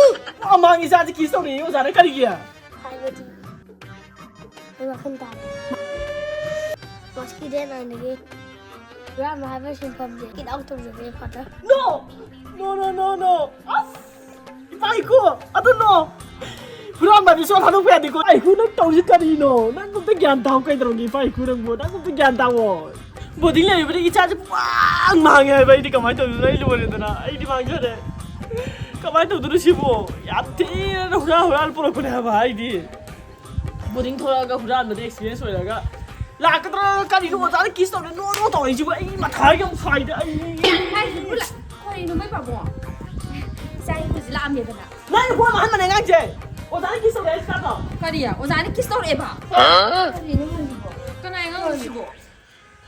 ꯑꯃꯥꯡ ꯏꯆꯥꯁꯦ kiss ꯇꯧꯔꯦ ꯑꯣꯖꯥꯅ ꯀꯔꯤꯒꯤ? ꯍꯥꯏꯕꯗꯤ ꯑꯩ ꯋꯥꯈꯜ ꯇꯥꯔꯦ꯫ Marchꯀꯤ date nineꯗꯒꯤ ꯍꯨꯔꯥꯟꯕ ꯍꯥꯏꯕ ꯁꯤꯟꯐꯝꯁꯦ kick out ꯇꯧꯖꯒꯦ, father꯫ No! No, no, no, no! ꯑꯁ! ꯏꯄꯥ ꯏꯀꯣ! ꯑꯗꯨ no! ꯍꯨꯔꯥꯟꯕꯗꯤ ꯁꯨꯡꯊꯥ ꯊꯥꯗꯣꯛꯄ ꯌꯥꯗꯦꯀꯣ꯫ ꯑꯩ ꯍꯨ, ꯅꯪ ꯇꯧꯔꯤꯁꯤ ꯀꯔꯤꯅꯣ? ꯅꯪ ꯑꯝꯇ ꯒ꯭ꯌꯥꯟ ꯇꯥꯎ ꯀꯩꯗꯧꯔꯒꯦ, ꯏꯄꯥ ꯏꯀꯣ ꯅꯪꯕꯨ? ꯅꯪ ꯑꯝꯇ ꯒ꯭ꯌꯥꯟ ꯇꯥꯎꯑꯣ꯫ Boarding ꯂꯩꯕꯗ ꯏꯆꯥꯁꯦ ꯄꯨꯡꯃꯥꯡ ꯃꯥꯡꯉꯦ ꯍꯥꯏꯕ꯫ ꯑꯩꯗꯤ ꯀꯃꯥꯏꯅ ꯇꯧꯗꯣꯏꯅꯣ? ꯑꯩ ꯂꯣꯏꯔꯦꯗꯅ꯫ ꯑꯩꯗꯤ ꯃꯥꯡꯖꯔꯦ꯫ ꯀꯃꯥꯏꯅ ꯇꯧꯗꯣꯏꯅꯣ ꯁꯤꯕꯨ? ꯌꯥꯝ ꯊꯤꯅ ꯍꯨꯔꯥꯟ ꯍꯨꯔꯥꯟ ꯄꯨꯔꯛꯄꯅꯦ ꯍꯥꯏꯕ ꯑꯩꯗꯤ꯫ Boarding ꯊꯣꯛꯂꯛꯑꯒ ꯍꯨꯔꯥꯟꯕꯗ experience ꯑꯣꯏꯔꯒ ꯂꯥꯛꯀꯗ꯭ꯔꯥ? ꯀꯔꯤꯅꯣ ꯑꯣꯖꯥꯅ kiss ꯇꯧꯔꯦ, no, no ꯇꯧꯔꯛꯏꯁꯤꯕꯨ? ꯑꯩ ꯃꯊꯥ ꯌꯥꯝ ꯁꯥꯏꯗ, ꯑꯩ꯫ ꯍꯥꯏ, ꯍꯨꯔꯥꯟ-, ꯀꯔꯤꯅꯣ ꯃꯣꯏ ꯄꯥꯕꯨꯡ? ꯏꯆꯥ ꯏꯪꯈꯣꯜꯁꯦ ꯂꯥꯛꯑꯝꯃꯦꯗꯅ꯫ ꯅꯪ ꯏꯪꯈꯣꯜ ꯃꯥꯡꯍꯟꯕꯅꯦ ꯑꯉꯥꯡꯁꯦ꯫ ꯑꯣꯖꯥꯅ kiss ꯇꯧꯔꯦ ꯍꯥꯏꯁꯤ ꯇꯥꯗ꯭ꯔꯣ? ꯀꯔꯤ? ꯑꯣꯖꯥꯅ kiss ꯇꯧꯔꯛꯑꯦꯕ? ꯀꯔꯤꯅꯣ ꯍꯪꯉꯤꯕꯣ? ꯀꯅꯥ ꯑꯉꯥꯡꯅꯣ ꯁꯤꯕꯣ?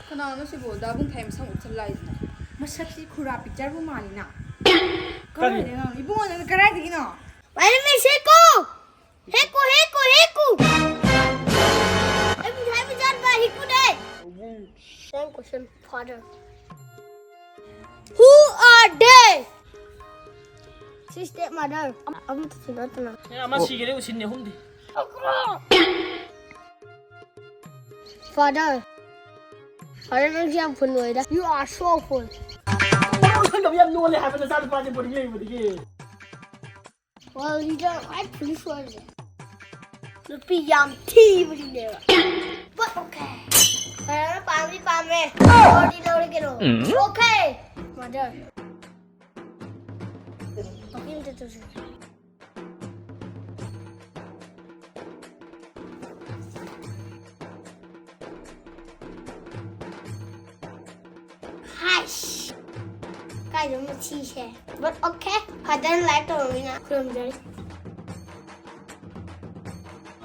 ꯀꯅꯥꯅꯣ ꯁꯤꯕꯣ? ꯗꯥ ꯕꯨꯡꯊꯥꯏ ꯃꯁꯝ ꯎꯞꯁꯜꯂꯥꯛꯏꯁꯤꯅ? ꯃꯁꯛꯁꯤ ꯈꯨꯔꯥ pictureꯕꯨ ꯃꯥꯜꯂꯤꯅ꯫ ꯀꯔꯤ? ꯀꯗꯥꯏꯗꯩ ꯑꯉꯥꯡꯅꯣ? ꯏꯕꯨꯡꯉꯣ, ꯅꯪ ꯀꯗꯥꯏꯗꯒꯤꯅꯣ? My name is Heku! Heku, Heku, Heku! ꯑꯩꯕꯨ ꯍꯥꯏꯕ ꯖꯥꯠꯕ ꯍꯤꯀꯨꯅꯦ! Same question, father. Who are they? ꯁꯤ stepmother꯫ ꯑꯃ-, ꯑꯃꯠꯇꯁꯨ ꯅꯠꯇꯅ꯫ ꯑꯦ, ꯑꯃ ꯁꯤꯒꯔꯦ, ꯎꯁꯤꯟꯅꯤ ꯑꯍꯨꯝꯗꯤ꯫ Father. Father, ꯅꯪꯁꯦ ꯌꯥꯝ fool ꯑꯣꯏꯗ꯫ You are so fool. ꯅꯪ ꯈꯪꯗꯕ ꯌꯥꯝ ꯅꯣꯜꯂꯦ ꯍꯥꯏꯕ ꯅꯆꯥꯅꯨꯄꯥꯁꯦ boarding ꯂꯩꯕꯗꯒꯤ꯫ Worldꯁꯤꯗ ꯈ꯭ꯋꯥꯏ foolish ꯑꯣꯏꯕꯁꯦ ꯅꯨꯄꯤ ꯌꯥꯝ ꯊꯤꯕꯁꯤꯅꯦꯕ꯫ But okay. ꯐꯖꯅ ꯄꯥꯝꯗꯤ ꯄꯥꯝꯃꯦ꯫ ꯂꯧꯔꯗꯤ ꯂꯧꯔꯒꯦꯔꯣ? ꯎꯝ꯫ Okay. Mother. ꯋꯥꯀꯤꯡ ꯑꯝꯇ ꯆꯠꯁꯤ꯫ ꯍꯥꯏꯁ! ꯀꯥꯏꯗ ꯃꯊꯤꯁꯦ? But okay, ꯐꯖꯅ like ꯇꯧꯔꯃꯤꯅ ꯈꯨꯔꯨꯝꯖꯔꯤ꯫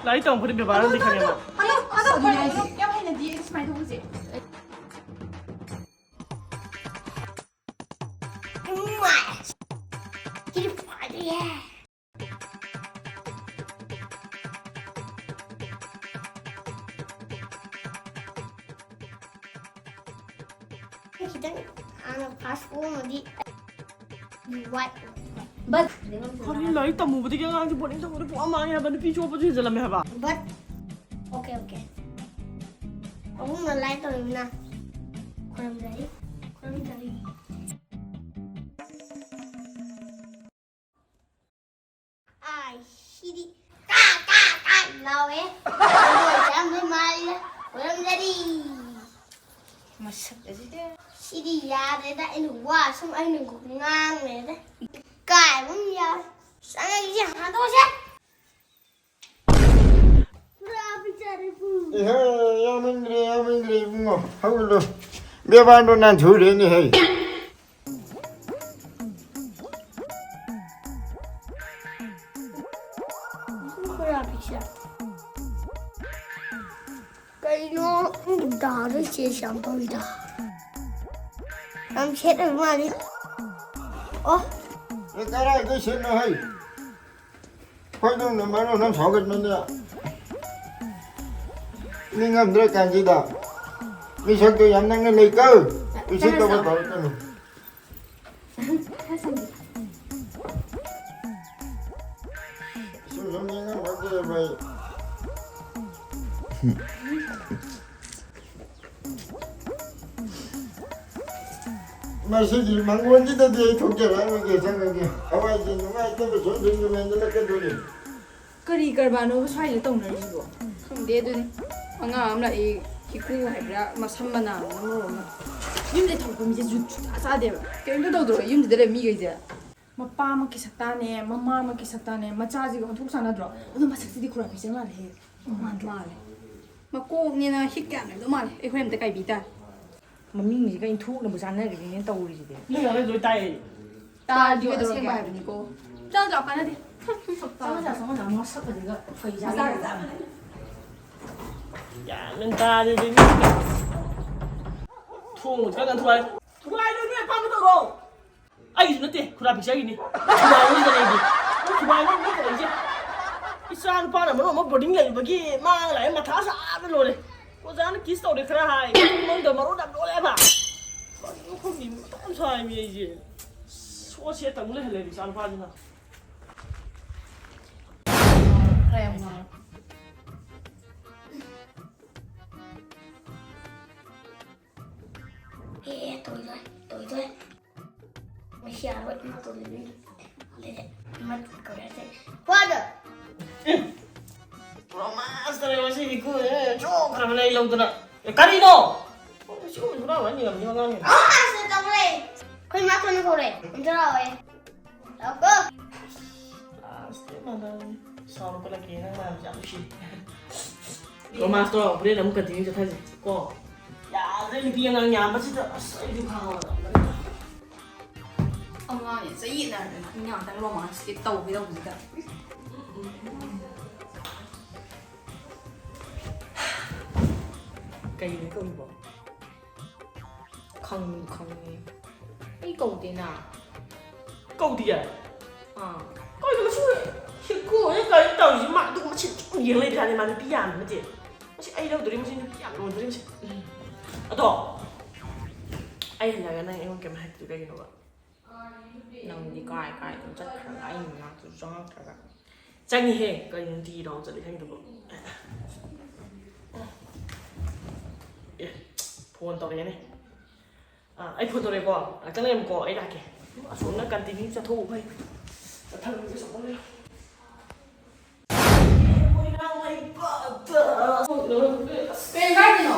ꯂꯥꯏꯔꯤꯛ ꯇꯝꯃꯛꯄꯗꯤ ꯕꯦꯕꯥꯔ ꯑꯃꯗꯤ ꯈꯪꯉꯦꯕ꯫ ꯑꯗꯣ, ꯑꯗꯣ, ꯑꯗꯨꯅꯦ ꯍꯥꯏꯁꯦ꯫ ꯌꯥꯝ ꯍꯩꯅꯗꯤꯌꯦ ꯑꯩꯗꯤ ꯁꯨꯃꯥꯏꯅ ꯇꯧꯕꯁꯦ꯫ ꯏꯃꯥꯏ! ꯁꯤꯗꯤ ꯐꯖꯩꯌꯦ꯫ ꯈꯤꯇꯪ ꯍꯥꯟꯅ ꯐꯥꯁ ꯑꯣꯏꯔꯝꯃꯗꯤ ꯋꯥꯏ꯫ But ꯀꯔꯤ ꯂꯥꯏꯔꯤꯛ ꯇꯝꯃꯨꯕꯗꯒꯤ ꯑꯉꯥꯡꯁꯦ ꯕꯣꯔꯗꯤꯡ ꯊꯝꯕꯗ ꯄꯨꯔꯥ ꯃꯥꯡꯉꯦ ꯍꯥꯏꯕ, ꯅꯨꯄꯤ ꯆꯣꯞꯄꯁꯨ ꯍꯦꯟꯖꯜꯂꯝꯃꯦ ꯍꯥꯏꯕ꯫ But okay, okay. ꯑꯍꯨꯝꯅ like ꯇꯧꯔꯤꯕꯅ ꯈꯨꯔꯨꯝꯖꯔꯤ, ꯈꯨꯔꯨꯝꯖꯔꯤ꯫ ꯑꯥꯏ, ꯁꯤꯗꯤ ꯀꯥ, ꯀꯥ, ꯀꯥ ꯂꯥꯎꯋꯦ꯫ ꯌꯥꯝꯅ ꯃꯥꯜꯂꯦ꯫ ꯈꯨꯔꯨꯝꯖꯔꯤ꯫ ꯃꯁꯛ ꯑꯁꯤꯗꯤ꯫ ꯁꯤꯗꯤ ꯌꯥꯗ꯭ꯔꯦꯗ, ꯑꯩꯅ ꯋꯥ ꯁꯨꯝ ꯑꯩꯅ ꯉꯥꯡ ꯂꯩꯔꯦꯗ꯫ ꯏꯀꯥꯏꯕ ꯑꯃ ꯌꯥꯎꯔꯦ꯫ ꯆꯪꯉꯒꯦ, ꯍꯥꯡꯗꯣꯛꯑꯁꯦ꯫ ꯄꯨꯔꯥ ꯄꯤꯛꯆꯔꯦ ꯄꯨ꯫ ꯏꯍꯦ, ꯌꯥꯝꯃꯟꯈ꯭ꯔꯦ, ꯌꯥꯝꯃꯟꯈ꯭ꯔꯦ ꯏꯕꯨꯡꯉꯣ꯫ ꯍꯧꯒꯠꯂꯣ꯫ ꯕꯦꯕꯥꯔꯗꯣ ꯅꯥꯟꯊꯨꯔꯦꯅꯦ ꯍꯩ꯫ ꯀꯩꯅꯣ ꯗꯥꯗꯣ ꯆꯦ ꯌꯥꯝ ꯇꯧꯏꯗ꯫ ꯌꯥꯝ ꯁꯦꯠ ꯑꯣꯏꯕ ꯃꯥꯜꯂꯤ꯫ ꯑꯣ꯫ ꯑꯦ, ꯀꯔꯥꯏꯗꯩ ꯁꯦꯠꯅꯣ ꯍꯩ? ꯈꯣꯏꯗꯧꯅ ꯃꯔꯣꯟ ꯑꯃ ꯁꯥꯎꯒꯠꯄꯅꯦ꯫ ꯃꯤ ꯉꯝꯗ꯭ꯔ ꯀꯥꯟꯁꯤꯗ꯫ ꯃꯤꯁꯛꯇꯣ ꯌꯥꯝ ꯅꯛꯅ ꯂꯩꯀꯣ꯫ ꯎꯁꯤꯠꯇꯕ ꯇꯧꯔꯛꯀꯅꯨ꯫ ꯁꯨꯝ ꯁꯨꯝ ꯌꯦꯡꯉꯝꯃꯒꯦꯕ ꯑꯩ꯫ ꯃꯁꯤꯒꯤ ꯃꯉꯣꯟꯁꯤꯗꯗꯤ ꯑꯩ ꯊꯣꯛꯆꯔꯛꯑꯔꯣꯏꯒꯦ, ꯆꯪꯉꯒꯦ꯫ ꯊꯋꯥꯏꯁꯦ ꯅꯨꯡꯉꯥꯏꯇꯕ ꯁꯨꯝ ꯁꯨꯝ ꯁꯨꯝ ꯍꯦꯟꯖꯜꯂꯛꯀꯗꯣꯔꯦ꯫ ꯀꯔꯤ ꯀꯔꯕꯥꯔꯅꯣꯕ ꯁ꯭ꯋꯥꯏꯗ ꯇꯧꯅꯔꯤꯁꯤꯕꯣ? ꯈꯪꯗꯦ ꯑꯗꯨꯅꯤ꯫ ꯑꯉꯥꯡ ꯑꯃ ꯂꯥꯛꯏ, ꯍꯤꯀꯨ ꯍꯥꯏꯕ꯭ꯔꯥ, ꯃꯁꯝ ꯃꯅꯥ ꯑꯃ ꯃꯔꯣꯜ ꯑꯃ꯫ ꯌꯨꯝꯗ ꯊꯝꯃꯛꯄ ꯃꯤꯁꯦ ꯖꯨꯠ ꯁꯨꯡꯆꯥ ꯆꯥꯗꯦꯕ꯫ ꯀꯔꯤꯝꯇ ꯇꯧꯗ꯭ꯔꯣ ꯌꯨꯝꯁꯤꯗ ꯂꯩꯕ ꯃꯤꯈꯩꯁꯦ? ꯃꯄꯥ ꯑꯃꯒꯤ ꯁꯛꯇꯥꯅꯦ, ꯃꯃꯥ ꯑꯃꯒꯤ ꯁꯛꯇꯥꯅꯦ, ꯃꯆꯥꯁꯤꯒ ꯑꯣꯟꯊꯣꯛ ꯁꯥꯟꯅꯗ꯭ꯔꯣ? ꯑꯗꯣ ꯃꯁꯛꯁꯤꯗꯤ ꯈꯨꯔꯥ ꯄꯤꯛꯆꯔ ꯃꯥꯜꯂꯦꯍꯦ꯫ ꯃꯥꯟꯗ꯭ꯔꯣ? ꯃꯥꯜꯂꯦ꯫ ꯃꯀꯣꯛꯅꯦꯅ ꯍꯤꯛ ꯀꯌꯥꯝ ꯂꯩꯕ ꯃꯥꯜꯂꯦ꯫ ꯑꯩꯈꯣꯏ ꯑꯝꯇ ꯀꯥꯏꯕꯤ ꯇꯥꯔꯦ꯫ ꯃꯃꯤꯡꯁꯤꯒ ꯏꯟꯊꯣꯛꯅꯕ ꯆꯥꯟꯅꯈ꯭ꯔꯤꯅꯦ ꯇꯧꯔꯤꯁꯤꯗꯤ꯫ ꯅꯣꯏ ꯉꯥꯡꯅ ꯂꯣꯏ ꯇꯥꯏꯌꯦ꯫ ꯇꯥꯗꯤ ꯑꯁꯦꯡꯕ ꯍꯥꯏꯕꯅꯤꯀꯣ꯫ ꯆꯥꯗ꯭ꯔꯣ ꯀꯥꯟꯅꯗꯦ꯫ ꯆꯥꯃ ꯆꯥ ꯆꯥꯃ ꯆꯥ ꯃꯁꯛ ꯑꯗꯨꯒ ꯀꯩ ꯃꯁꯥ ꯆꯥꯒꯦ? ꯆꯥꯕꯅꯦ꯫ ꯒ꯭ꯌꯥꯟ ꯃꯦꯟ ꯇꯥꯗꯦ ꯑꯗꯨꯗꯤ꯫ ꯊꯣꯡ ꯈꯔ ꯊꯨꯒꯥꯏ꯫ ꯊꯨꯒꯥꯏꯗꯣꯏꯅꯦ ꯑꯄꯥꯝꯕ ꯇꯧꯔꯣ꯫ ꯑꯩꯒꯤꯁꯨ ꯅꯠꯇꯦ ꯈꯨꯔꯥ ꯄꯤꯛꯆꯔꯒꯤꯅꯤ꯫ ꯊꯨꯒꯥꯏꯕꯁꯤꯗꯅꯦ ꯑꯩꯗꯤ꯫ ꯊꯨꯒꯥꯏꯕ ꯑꯃ ꯇꯧꯔꯤꯁꯦ꯫ ꯏꯆꯥ ꯅꯨꯄꯥꯅ ꯃꯔꯣꯟ ꯑꯃ ꯕꯣꯔꯗꯤꯡ ꯂꯩꯔꯨꯕꯒꯤ ꯃꯥ ꯂꯥꯛꯑꯦ ꯃꯊꯥ ꯁꯥꯕ ꯂꯣꯏꯔꯦ꯫ ꯑꯣꯖꯥꯅ ꯀꯤꯁ ꯇꯧꯔꯦ ꯈꯔ ꯍꯥꯏ꯫ ꯃꯪꯗ ꯃꯔꯣꯟ ꯌꯥꯝ ꯂꯣꯜꯂꯦꯕ꯫ ꯀꯔꯤꯅꯣ ꯈꯪꯗꯦ ꯃꯊꯥ ꯌꯥꯝ ꯁꯥꯏꯃꯤ ꯑꯩꯁꯦ꯫ ꯁꯣꯠꯁꯦ ꯇꯧ ꯂꯩꯍꯜꯂꯦꯕ ꯏꯆꯥ ꯅꯨꯄꯥꯁꯤꯅ꯫ ꯈꯔ ꯌꯥꯝ ꯉꯥꯡꯉꯣ꯫ ꯑꯦ ꯇꯧꯗꯣꯏ ꯇꯧꯗꯣꯏ꯫ ꯃꯁꯤ ꯌꯥꯔꯣꯏ ꯏꯃꯥ ꯇꯧꯗꯣꯏ꯫ ꯑꯗꯨꯗꯤ ꯏꯃꯥ ꯀꯧꯔꯁꯦ꯫ ꯋꯥꯗ꯫ ꯔꯣꯃꯥꯟꯁ ꯇꯧꯔꯦ ꯉꯁꯤꯗꯤ ꯀꯣꯏꯔꯦ ꯆꯣꯛꯈ꯭ꯔꯕꯅꯦ ꯑꯩ ꯂꯧꯗꯅ꯫ ꯑꯦ, ꯀꯔꯤꯅꯣ? ꯁꯤ ꯑꯣꯏꯕ꯭ꯔꯥ ꯍꯥꯏꯅꯤ ꯉꯝꯅꯤ ꯑꯉꯥꯡꯅꯤ꯫ ꯔꯣꯃꯥꯟꯁ ꯇꯧꯔꯦ꯫ ꯑꯩꯈꯣꯏ ꯃꯥ ꯊꯣꯟꯅ ꯀꯧꯔꯦ꯫ ꯑꯝꯇ ꯂꯥꯛꯑꯣꯌꯦ꯫ ꯂꯥꯛꯑꯣꯀꯣ꯫ ꯂꯥꯁꯇ ꯃꯥꯗꯝ ꯁꯥꯎꯔꯛꯄ ꯂꯛꯀꯦ ꯅꯪ ꯃꯌꯥꯝꯁꯦ ꯌꯥꯝ ꯅꯨꯡꯁꯤ꯫ ꯔꯣꯃꯥꯟꯁꯇꯣ ꯍꯣꯔꯦꯟ ꯑꯃꯨꯛ ꯀꯟꯇꯤꯅ꯭ꯌꯨ ꯆꯠꯊꯁꯦ ꯀꯣ꯫ ꯌꯥꯗ꯭ꯔꯦ ꯅꯨꯄꯤ ꯑꯉꯥꯡ ꯌꯥꯝꯕꯁꯤꯗ ꯑꯁ ꯑꯩꯁꯨ ꯈꯥꯡꯉꯣ꯫ ꯑꯉꯥꯡꯅꯦ ꯆꯌꯦꯠꯅꯗꯅ ꯃꯤ ꯉꯥꯛꯇꯪ ꯔꯣꯃꯥꯟꯁꯀꯤ ꯇꯧꯒꯦ ꯇꯧꯕꯁꯤꯗ꯫ ꯀꯩꯅꯣ ꯀꯧꯏꯕꯣ? ꯈꯪ ꯈꯪꯉꯦ꯫ ꯑꯩ ꯀꯧꯗꯦꯅ꯫ ꯀꯧꯗꯤꯌꯦ? ꯑꯥ꯫ ꯀꯩꯅꯣ ꯁꯤ ꯍꯤꯀꯨ ꯍꯣꯏꯅ ꯀꯔꯤ ꯇꯧꯔꯤꯁꯤ? ꯃꯥ ꯑꯗꯨꯒꯨꯝꯕ ꯁꯤꯟ ꯁꯨꯝ ꯌꯦꯡ ꯂꯩꯕꯖꯥꯠꯅꯤ꯫ ꯃꯥ ꯅꯨꯄꯤ ꯌꯥꯝꯃꯤ ꯅꯠꯇꯦ꯫ ꯃꯁꯤ ꯑꯩ ꯂꯧꯗꯣꯔꯤ, ꯃꯁꯤ ꯅꯨꯄꯤ ꯌꯥꯝ ꯂꯣꯟꯗꯣꯔꯤ ꯃꯁꯤ꯫ ꯑꯗꯣ ꯑꯩ ꯍꯜꯂꯒ ꯅꯪ ꯑꯩꯉꯣꯟꯗ ꯀꯩꯝ ꯍꯥꯏꯗ꯭ꯔꯤꯗꯣ ꯀꯩꯒꯤꯅꯣꯕ? ꯅꯪꯗꯤ ꯀꯥꯏ ꯀꯥꯏꯗꯅꯣ ꯆꯠꯈ꯭ꯔꯒ ꯑꯩ ꯃꯅꯥꯛꯇꯁꯨ ꯆꯪꯉꯛꯇ꯭ꯔꯒ꯫ ꯆꯪꯉꯤꯍꯦ, ꯀꯔꯤꯅꯣ ꯅꯨꯡꯇꯤꯒꯤ ꯔꯥꯎꯟ ꯆꯠꯂꯤ ꯈꯪꯗꯕꯣ? ꯑꯦ, ꯐꯣꯟ ꯇꯧꯔꯛꯑꯦꯅꯦ꯫ ꯑꯥ, ꯑꯩ ꯐꯣꯟ ꯇꯧꯔꯛꯑꯦꯀꯣ, ꯉꯥꯛꯇꯪ ꯂꯩꯔꯝꯃꯨꯀꯣ, ꯑꯩ ꯂꯥꯛꯀꯦ꯫ ꯑꯁꯣꯝꯅ ꯀꯟꯇꯤꯅ꯭ꯌꯨ ꯆꯠꯊꯣꯛꯎ ꯐꯩ꯫ ꯆꯠꯊꯔꯒ ꯆꯠꯂꯣ꯫ ꯃꯣꯏꯔꯥꯡ ꯂꯩꯕꯥꯛꯇ꯫ ꯀꯩ ꯀꯥꯏꯗꯅꯣ?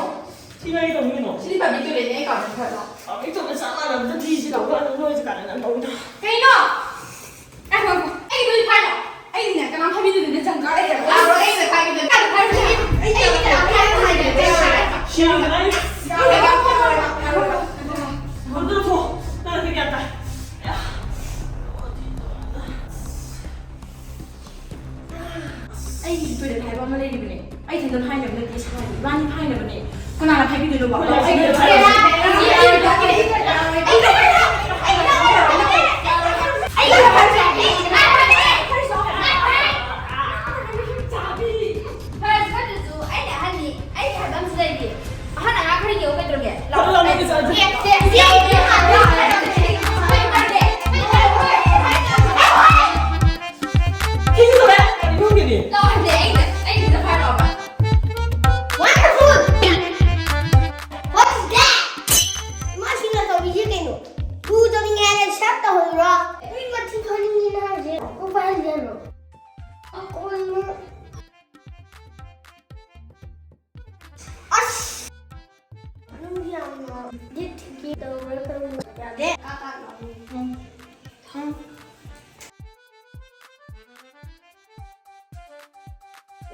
ꯁꯤ ꯀꯥꯏ ꯇꯧꯗꯣꯏꯅꯣ? ꯁꯤꯗꯤ ꯄꯕ꯭ꯂꯤꯛ ꯇꯣꯏꯂꯦꯠꯅꯦ, ꯑꯩ ꯀꯥꯎꯗ ꯐꯔꯣ꯫ ꯄꯕ꯭ꯂꯤꯛ ꯇꯣꯏꯂꯦꯠ ꯆꯞ ꯃꯥꯟꯅꯕꯗ ꯊꯤꯁꯤ ꯇꯧꯕ ꯑꯗꯨ ꯅꯣꯏꯁꯦ ꯀꯥꯟꯅ ꯇꯧꯗ꯫ ꯀꯩꯅꯣ? ꯉꯥꯏꯈꯣ, ꯉꯥꯏꯈꯣ꯫ ꯑꯩ ꯂꯣꯏ ꯐꯥꯏꯔꯣ? ꯑꯩꯅꯦ ꯀꯅꯥꯝ ꯐꯥꯕꯤꯗꯗꯅ ꯖꯪꯒꯥ ꯂꯩꯔꯦ꯫ ꯌꯥꯔꯣꯏ, ꯑꯩꯅ ꯐꯥꯏꯕꯤꯗꯗꯅ꯫ ꯑꯩꯅ ꯐꯥꯏꯕꯤꯗꯗꯅ꯫ ꯑꯩꯅ ꯐꯥꯏꯕꯤꯗꯗꯅ꯫ ꯁꯤ ꯅꯪ ꯑꯩꯒꯤꯁꯨ ꯇꯣꯏꯂꯦꯠ ꯍꯥꯏꯕ ꯑꯃ ꯂꯩꯔꯤꯕꯅꯦ꯫ ꯑꯩ ꯏꯊꯟꯇ ꯐꯥꯏꯅꯕ ꯅꯠꯇꯦ, ꯏꯁꯥꯒꯤ ꯏꯕꯥꯅꯤ ꯐꯥꯏꯅꯕꯅꯦ꯫ ꯀꯅꯥꯅ ꯐꯥꯏꯕꯤꯗꯣꯏꯅꯣꯕ? ꯐꯔꯁꯨ ꯐꯠꯇ꯭ꯔꯁꯨ ꯑꯩꯅ ꯑꯍꯟꯅꯤ, ꯑꯩꯒꯤ ꯍꯥꯏꯕ ꯑꯃꯁꯨ ꯂꯩꯔꯤ꯫ ꯑꯍꯟ ꯑꯉꯥꯡ ꯈꯔ ꯌꯦꯡꯉꯨ ꯀꯩꯗꯧꯔꯒꯦ? ꯂꯥꯛꯑꯣ꯫ ꯂꯥꯛꯑꯣ, ꯂꯥꯛꯑꯣ, ꯂꯥꯛꯑꯣ꯫ ꯑꯦ, ꯑꯦ, ꯑꯦ, ꯑꯦ, ꯑꯦ, ꯑꯦ, ꯑꯦ, ꯑꯦ, ꯑꯦ꯫ ꯁꯤꯁꯨ ꯇꯧꯔꯦ, ꯏꯃꯨꯡꯒꯤꯗꯤ꯫ ꯂꯥꯛꯑꯣ, ꯍꯧꯖꯤꯛ ꯑꯩ, ꯑꯩ ꯁꯤꯗ ꯐꯥꯏꯔꯛꯑꯣꯕ꯫ Wonderful! What is that? ꯏꯃꯥ, ꯁꯤꯅ ꯇꯧꯔꯤꯁꯦ ꯀꯩꯅꯣ? ꯎ ꯇꯧꯅꯤꯡꯉꯦ ꯍꯥꯏꯅ ꯁꯔꯞ ꯇꯧꯍꯜꯂꯨꯔꯣ? ꯅꯣꯏ ꯃꯊꯤ ꯐꯥꯅꯤꯡꯉꯦꯅ ꯍꯥꯏꯁꯦ ꯎ ꯄꯥꯏꯍꯟꯒꯦ ꯍꯥꯏꯕ꯭ꯔꯣ? ꯑꯀꯣꯟꯕ꯫ ꯑꯁ! ꯅꯪꯗꯤ ꯌꯥꯝꯅ ꯗꯤꯠ ꯊꯤꯒꯦ ꯇꯧꯔ ꯇꯧꯔ ꯌꯥꯗꯦ꯫ ꯀꯥ ꯀꯥ ꯂꯥꯎ꯫ ꯎꯝ꯫ ꯎꯝ꯫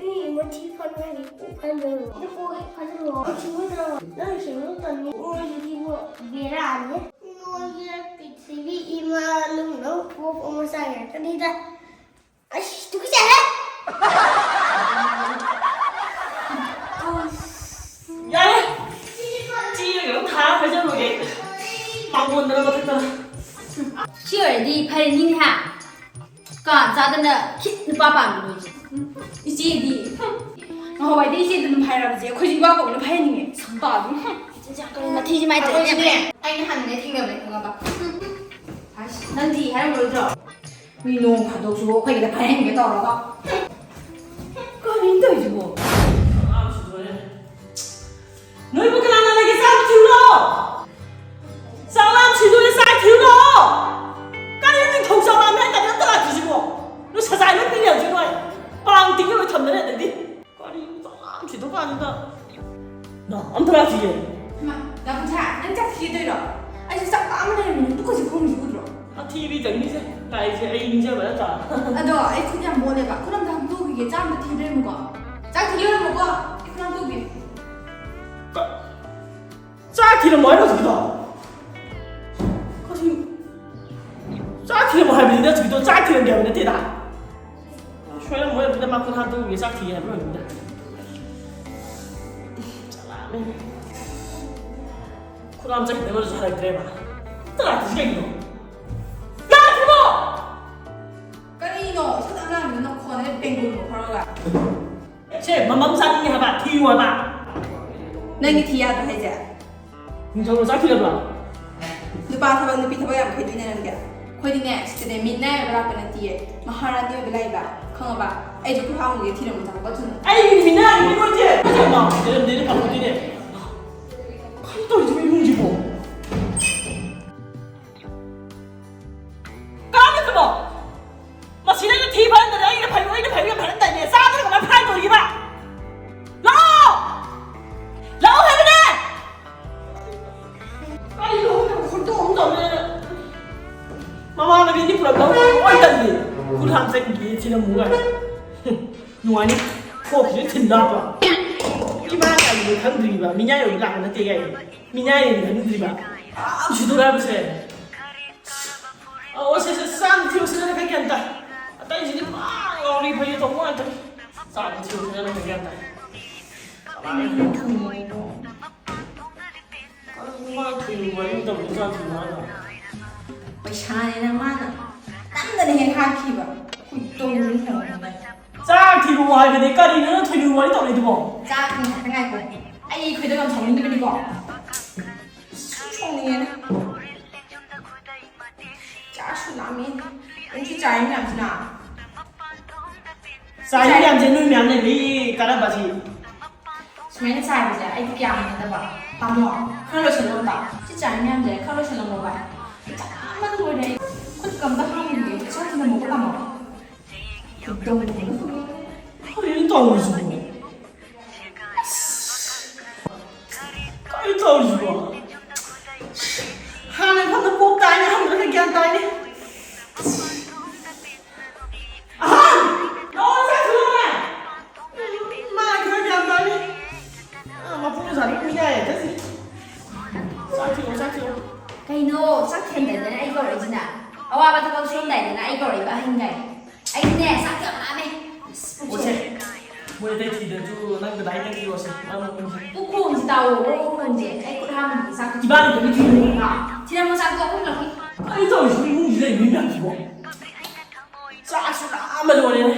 ꯃꯤ ꯃꯊꯤ ꯐꯟꯕꯒꯤ ꯀꯣꯛ ꯐꯟꯕꯔꯣ? ꯑꯗꯨ ꯀꯣꯛ ꯍꯦꯛ ꯐꯟꯖꯜꯂꯣ꯫ ꯃꯊꯤ ꯐꯟꯗ꯭ꯔꯣ? ꯅꯪ ꯁꯤꯡꯂꯨ ꯇꯝꯃꯤ꯫ ꯅꯣꯏꯁꯤꯗꯤꯕꯣ ꯕꯦꯔꯥꯅꯤ꯫ ꯅꯣꯏꯁꯦ ꯄ꯭ꯔꯤꯊꯤꯕꯤ ꯏꯃꯥ ꯅꯨꯡꯅ ꯄꯣꯛꯄ ꯃꯆꯥ ꯉꯥꯛꯇꯅꯤꯗ꯫ ꯑꯁ, ꯇꯨꯀꯠꯆꯩꯍꯦ! ꯌꯥꯔꯦ! ꯆꯦ ꯀꯩꯅꯣꯝ ꯊꯥꯔ ꯐꯥꯏꯖꯔꯨꯔꯒꯦ꯫ ꯃꯥꯡꯒꯣꯟꯗꯅ ꯃꯊꯛꯇ꯫ ꯁꯤ ꯑꯣꯏꯔꯗꯤ ꯐꯔꯅꯤꯅꯦ ꯍꯥ? ꯀꯥ ꯆꯥꯗꯅ ꯈꯤꯠ ꯅꯨꯄꯥ ꯄꯥꯝꯃꯤ ꯅꯣꯏꯁꯦ꯫ ꯏꯆꯦꯗꯤ꯫ ꯉꯍꯥꯟꯋꯥꯏꯗꯤ ꯏꯆꯦꯗ ꯑꯗꯨꯝ ꯍꯥꯏꯔꯕꯁꯦ ꯑꯩꯈꯣꯏꯁꯨ ꯏꯋꯥ ꯀꯧꯕꯅ ꯐꯩꯍꯟꯅꯤꯡꯉꯦ꯫ ꯁꯛꯇꯥꯗꯨ꯫ ꯃꯊꯤꯁꯦ ꯃꯥꯏ ꯇꯧꯔꯤꯅꯦ꯫ ꯑꯩꯈꯣꯏꯁꯨꯅꯦ, ꯑꯩꯅ ꯍꯥꯟꯅꯅꯦ ꯊꯦꯡꯅꯕꯅꯦ ꯈꯪꯉꯕ? ꯑꯁ, ꯅꯪꯗꯤ ꯍꯥꯏꯔꯝꯃꯔꯣꯏꯗ꯭ꯔꯣ? ꯃꯤ ꯅꯣꯡ ꯐꯥꯗꯣꯛꯁꯨ ꯑꯩꯈꯣꯏꯒꯤꯗ ꯐꯥꯏꯍꯟꯒꯦ ꯇꯧꯔꯒ꯫ ꯀꯔꯤꯅꯣ ꯇꯧꯔꯤꯁꯤꯕꯣ? ꯅꯣꯏꯕꯨ ꯀꯅꯥꯅ ꯂꯩꯒꯦ? ꯆꯥꯛ ꯊꯤꯔꯨꯔꯣ! ꯆꯥꯛ ꯂꯥꯝ ꯁꯤꯗꯣꯔꯦ, ꯆꯥꯛ ꯊꯤꯔꯨꯔꯣ! ꯀꯔꯤꯅꯣ ꯅꯤꯡꯊꯧ ꯆꯥꯛ ꯂꯥꯝꯃꯦ ꯍꯥꯏ ꯀꯥꯟꯗ ꯑꯝꯇ ꯂꯥꯛꯇ꯭ꯔꯤꯁꯤꯕꯣ? ꯅꯣꯏ ꯁꯖꯥꯏ ꯂꯣꯏ ꯄꯤꯅꯦ ꯍꯧꯖꯤꯛ ꯅꯣꯏ꯫ ꯄꯥꯡ ꯇꯤꯡꯉ ꯂꯣꯏ ꯊꯝꯅꯔꯦ ꯑꯗꯩꯗꯤ꯫ ꯀꯔꯤꯅꯣ ꯆꯥꯛ ꯂꯥꯝ ꯁꯤꯗꯣ ꯀꯥꯟꯁꯤꯗ? ꯅ, ꯑꯝꯇ ꯂꯥꯛꯇꯤꯌꯦ꯫ ꯍꯩꯃꯥ, ꯗꯥ ꯀꯨꯟꯊ꯭ꯔꯥ, ꯅꯪ ꯆꯥꯛ ꯊꯤꯗꯣꯏꯔꯣ? ꯑꯩꯁꯨ ꯆꯥꯛ ꯂꯥꯝꯃ ꯂꯩꯔꯝꯃꯤꯅꯦ, ꯄꯨꯛꯀꯁꯦ ꯈꯣꯡꯉꯤꯁꯦ ꯎꯗ꯭ꯔꯣ? ꯑꯊꯤꯕꯤ ꯇꯧꯅꯤꯁꯦ, ꯂꯥꯛꯏꯁꯦ ꯑꯩ ꯅꯤꯡꯖꯕ ꯅꯠꯇ꯭ꯔꯥ? ꯑꯗꯣ ꯑꯩ ꯈꯨꯠ ꯌꯥꯝ ꯃꯣꯠꯂꯦꯕ, ꯈꯨꯠ ꯑꯝꯇ ꯍꯥꯝꯗꯣꯛꯈꯤꯒꯦ, ꯆꯥ ꯑꯝꯇ ꯊꯤꯗ꯭ꯔꯦ ꯑꯃꯨꯛꯀꯣ꯫ ꯆꯥꯛ ꯊꯤꯗꯣꯏꯔꯝꯃꯣꯀꯣ, ꯑꯩ ꯈꯨꯠ ꯍꯥꯝꯗꯣꯛꯈꯤꯒꯦ꯫ ꯀ-, ꯆꯥꯛ ꯊꯤꯔꯝꯃꯣ ꯍꯥꯏꯔꯣ ꯍꯧꯖꯤꯛꯀꯤꯗꯣ? ꯀꯔꯤ? ꯆꯥꯛ ꯊꯤꯔꯝꯃꯣ ꯍꯥꯏꯕꯅꯤꯗ ꯍꯧꯖꯤꯛꯀꯤꯗꯣ, ꯆꯥꯛ ꯊꯤꯔꯝꯒꯦ ꯍꯥꯏꯕ ꯅꯠꯇꯦꯗ꯫ ꯁꯣꯏꯔꯝꯃꯣꯏ꯫ ꯃꯥ ꯈꯨꯠ ꯍꯥꯝꯗꯣꯛꯎꯒꯦ, ꯆꯥꯛ ꯊꯤꯒꯦ ꯍꯥꯏꯕ ꯑꯣꯏꯔꯝꯅꯤꯗ꯫ ꯆꯥꯛ ꯂꯥꯝꯃꯦ꯫ ꯈꯨꯠ ꯍꯥꯝ ꯆꯠꯈꯤꯗ ꯃꯥꯁꯨ ꯍꯜꯂꯛꯇ꯭ꯔꯦꯕ꯫ ꯑꯝꯇ ꯂꯥꯛꯇ꯭ꯔꯤꯁꯤ ꯀꯩꯒꯤꯅꯣ? ꯂꯥꯛꯇ꯭ꯔꯤꯕꯣ? ꯀꯔꯤꯅꯣ? ꯁꯛ ꯑꯉꯥꯡꯗꯨ ꯅꯈꯣꯟꯗ ꯕꯦꯡꯒꯨꯜ ꯃꯈꯣꯟꯔꯒ꯫ ꯁꯦ, ꯃꯃꯝ ꯆꯥꯅꯤꯡꯉꯦ ꯍꯥꯏꯕ, ꯊꯤꯌꯨ ꯍꯥꯏꯕ꯫ ꯅꯪꯒꯤ ꯊꯤ ꯌꯥꯗ꯭ꯔꯣ ꯍꯥꯏꯁꯦ? ꯅꯤꯡꯊꯧꯅ ꯆꯥꯛ ꯊꯤꯔꯕ꯭ꯔꯣ? ꯅꯨꯄꯥ ꯊꯕꯛ, ꯅꯨꯄꯤ ꯊꯕꯛ ꯌꯥꯝ ꯐꯩꯗꯣꯏꯅꯦ ꯅꯪꯗꯤ꯫ ꯑꯩꯈꯣꯏꯗꯤꯅꯦ, ꯁꯤꯗꯅꯦ, ꯃꯤꯅꯥꯏ ꯑꯣꯏꯕ ꯂꯥꯛꯄ ꯅꯠꯇꯤꯌꯦ, ꯃꯍꯥꯔꯥꯅꯤ ꯑꯣꯏꯕ ꯂꯥꯛꯏꯕ, ꯈꯪꯉꯕ? ꯑꯩꯁꯨ ꯈꯨꯠ ꯍꯥꯝꯃꯨꯒꯦ, ꯊꯤꯔꯝꯃꯨ ꯆꯪꯉꯛꯄ ꯊꯨꯅ꯫ ꯑꯩꯒꯤ ꯃꯤꯅꯥꯏ ꯑꯣꯏꯕ ꯅꯠꯇꯦ꯫ ꯃꯥ ꯊꯤꯔꯝꯗꯦꯅ ꯐꯪꯉꯣꯏꯗꯣꯏꯅꯦ꯫ ꯀꯔꯤ ꯇꯧꯔꯤꯁꯤꯕꯣ ꯏꯃꯨꯡꯁꯤꯕꯣ? ꯀꯥꯟꯅꯗꯕꯣ? ꯃꯁꯤꯗ ꯑꯩꯅ ꯊꯤ ꯐꯥꯏꯔꯝꯗꯅ ꯑꯩꯅ ꯐꯩ, ꯑꯩꯅ ꯐꯩ ꯌꯥꯝ ꯐꯥꯏꯔꯝꯗꯥꯏꯅꯦ꯫ ꯆꯥꯗꯅ ꯀꯃꯥꯏꯅ ꯐꯥꯏꯗꯣꯔꯤꯕ? ꯂꯥꯛꯑꯣ! ꯂꯥꯛꯑꯣ ꯍꯥꯏꯕꯅꯦ! ꯀꯔꯤꯅꯣ ꯈꯪꯗꯦ, ꯈꯣꯏꯗꯧ ꯑꯃ ꯇꯧꯔꯦ꯫ ꯃꯃꯥꯟꯅꯕꯤꯅꯤ ꯄꯨꯂꯞ ꯂꯧꯔꯒ ꯂꯣꯏ ꯇꯜꯂꯤ꯫ ꯈꯨꯠ ꯍꯥꯝ ꯆꯪꯈꯤ ꯁꯤꯅ ꯑꯃꯨꯛ ꯉꯥꯏ꯫ ꯅꯨꯡꯉꯥꯏꯅꯤ꯫ ꯈꯣꯛꯁꯤꯗ ꯊꯤꯟ ꯂꯥꯛꯄ꯫ ꯏꯃꯥ ꯀꯔꯤꯅꯣ ꯈꯪꯗ꯭ꯔꯤꯕ꯫ ꯃꯤꯅꯥꯏ ꯑꯣꯏꯕ ꯂꯥꯛꯄ ꯅꯠꯇꯦ ꯀꯥꯏꯅ꯫ ꯃꯤꯅꯥꯏꯅꯦꯅ ꯈꯪꯗ꯭ꯔꯤꯕ꯫ ꯑꯥ, ꯁꯤꯗꯣꯔꯦ ꯍꯥꯏꯕꯁꯦ꯫ ꯑꯣ, ꯁꯦ, ꯁꯦ, ꯆꯥꯛ ꯊꯤꯔꯨꯁꯤꯔ ꯈꯔ ꯒ꯭ꯌꯥꯟ ꯇꯥꯏ꯫ ꯑꯇꯩꯁꯤꯗꯤ ꯄꯨꯔꯥ ꯉꯥꯎꯔꯤ ꯐꯩꯔꯤ ꯇꯧꯕ ꯉꯥꯛꯇꯅꯤ꯫ ꯆꯥꯛ ꯊꯤꯔꯨꯁꯤꯔ ꯈꯔ ꯒ꯭ꯌꯥꯟ ꯇꯥꯏ꯫ ꯀꯃꯥꯏꯅ ꯊꯣꯡꯉꯤꯅꯣ? ꯀꯔꯤꯅꯣ ꯃꯥ ꯊꯣꯡꯉꯤꯕ ꯋꯥꯔꯤ ꯇꯧꯔꯤ ꯆꯥꯛ ꯊꯤꯔꯨ ꯍꯥꯏꯔꯣ? ꯄꯩꯁꯥꯅꯦꯅ ꯃꯥꯅ ꯅꯝꯗꯅ ꯍꯦꯛ ꯍꯥꯠꯈꯤꯕ꯫ ꯈꯣꯏꯗꯧꯗꯨꯝ ꯁꯥꯎꯅꯤꯡꯉꯦ꯫ ꯆꯥꯛ ꯊꯤꯔꯨ ꯍꯥꯏꯕꯅꯦ, ꯀꯔꯤꯅꯣ ꯅꯪ ꯊꯣꯡꯉꯤꯕ ꯋꯥꯔꯤ ꯇꯧꯔꯤꯗꯨꯕꯣ? ꯆꯥꯛ ꯉꯥꯛꯇ ꯉꯥꯏꯈꯣ꯫ ꯑꯩ ꯈꯣꯏꯗꯧ ꯌꯥꯝ ꯁꯥꯎꯅꯤꯡꯉꯤꯕꯅꯤꯀꯣ꯫ ꯁꯨꯝ ꯁꯥꯎꯅꯤꯡꯉꯦꯅꯦ꯫ ꯆꯥꯁꯨ ꯂꯥꯝꯃꯦ꯫ ꯅꯪꯁꯨ ꯆꯥꯏ ꯃꯌꯥꯝꯁꯤꯅ꯫ ꯆꯥꯏ ꯃꯌꯥꯝꯁꯦ ꯅꯣꯏ ꯃꯌꯥꯝ ꯂꯩꯕꯩ ꯀꯥꯟꯅꯕꯁꯤ꯫ ꯁꯨꯃꯥꯏꯅ ꯆꯥꯏꯕꯁꯦ ꯑꯩꯗꯤ ꯀꯌꯥ ꯍꯩꯅꯗꯕ꯫ ꯇꯥꯃꯣ, ꯈꯔ ꯂꯣꯏꯁꯤꯜꯂꯣ ꯑꯝꯇ꯫ ꯁꯤ ꯆꯥꯏ ꯃꯌꯥꯝꯁꯦ ꯈꯔ ꯂꯣꯏꯁꯤꯜꯂꯝꯃꯣ ꯚꯥꯏ꯫ ꯆꯥꯃꯟ ꯂꯣꯏꯔꯦ ꯑꯩ꯫ ꯈꯨꯠꯀ ꯑꯝꯇ ꯍꯥꯝꯈꯤꯒꯦ꯫ ꯆꯥꯛ ꯊꯤꯜꯂꯝꯃꯣꯀꯣ ꯇꯥꯃꯣ꯫ ꯈꯨꯠꯇꯣ ꯀꯔꯤꯅꯣ ꯇꯧꯔꯤꯁꯤꯕꯣ? ꯀꯔꯤ ꯇꯧꯔꯤꯁꯤꯕꯣ? ꯍꯥꯟꯅ ꯈꯪꯗ ꯀꯣꯛ ꯇꯥꯏꯅꯦ, ꯍꯪꯗ꯭ꯔꯒ ꯒ꯭ꯌꯥꯟ ꯇꯥꯏꯅꯦ꯫ ꯑꯍꯟ! ꯂꯥꯛꯑꯣ, ꯆꯥꯛ ꯊꯤꯜꯂꯛꯑꯣꯅꯦ꯫ ꯃꯥ ꯈꯔ ꯒ꯭ꯌꯥꯟ ꯇꯥꯏꯅꯦ꯫ ꯑꯥ, ꯃꯄꯨ ꯃꯆꯥꯗꯤ ꯃꯤꯅꯥꯏ ꯍꯦꯛꯇ ꯁꯤ꯫ ꯆꯥꯛ ꯊꯤꯜꯂꯛꯑꯣ, ꯆꯥꯛ ꯊꯤꯜꯂꯛꯑꯣ꯫ ꯀꯩꯅꯣ, ꯆꯥꯛ ꯊꯤꯍꯟꯗꯥꯏꯗꯅ ꯑꯩ ꯀꯧꯔꯛꯏꯁꯤꯅ? ꯑꯋꯥꯕ ꯊꯕꯛ ꯁꯨꯔꯝꯗꯥꯏꯗꯅ ꯑꯩ ꯀꯧꯔꯛꯏꯕ ꯑꯍꯟ ꯀꯥꯏꯅ꯫ ꯑꯩꯅꯦ, ꯆꯥꯛ ꯌꯥꯝ ꯂꯥꯝꯃꯦ꯫ ꯑꯁ, ꯂꯩꯇ꯭ꯔꯤꯗꯁꯨ ꯅꯪ ꯀꯗꯥꯏꯗ ꯂꯩꯔꯣꯁꯦ? ꯎꯈꯣꯡꯁꯤ ꯇꯥꯎꯑꯣ, ꯎꯈꯣꯡꯁꯦ꯫ ꯑꯩ ꯈꯨꯠ ꯍꯥꯝꯃꯤꯅꯦ, ꯆꯥꯛ ꯏꯕꯥꯅꯤꯗ ꯃꯤ ꯊꯤꯔꯣ꯫ ꯊꯤꯔꯝꯃꯣ, ꯆꯥꯛ ꯇꯣꯛꯑ ꯀꯨꯝꯈ꯭ꯔꯒꯦ꯫ ꯀꯔꯤ ꯇꯧꯔꯤꯁꯤ? ꯏꯃꯨꯡꯁꯤꯗ ꯂꯩꯕ ꯃꯤ ꯃꯌꯥꯝꯁꯤꯕꯣ? ꯆꯥꯛꯁꯨ ꯂꯥꯝꯕ ꯂꯣꯏꯔꯦꯅꯦ꯫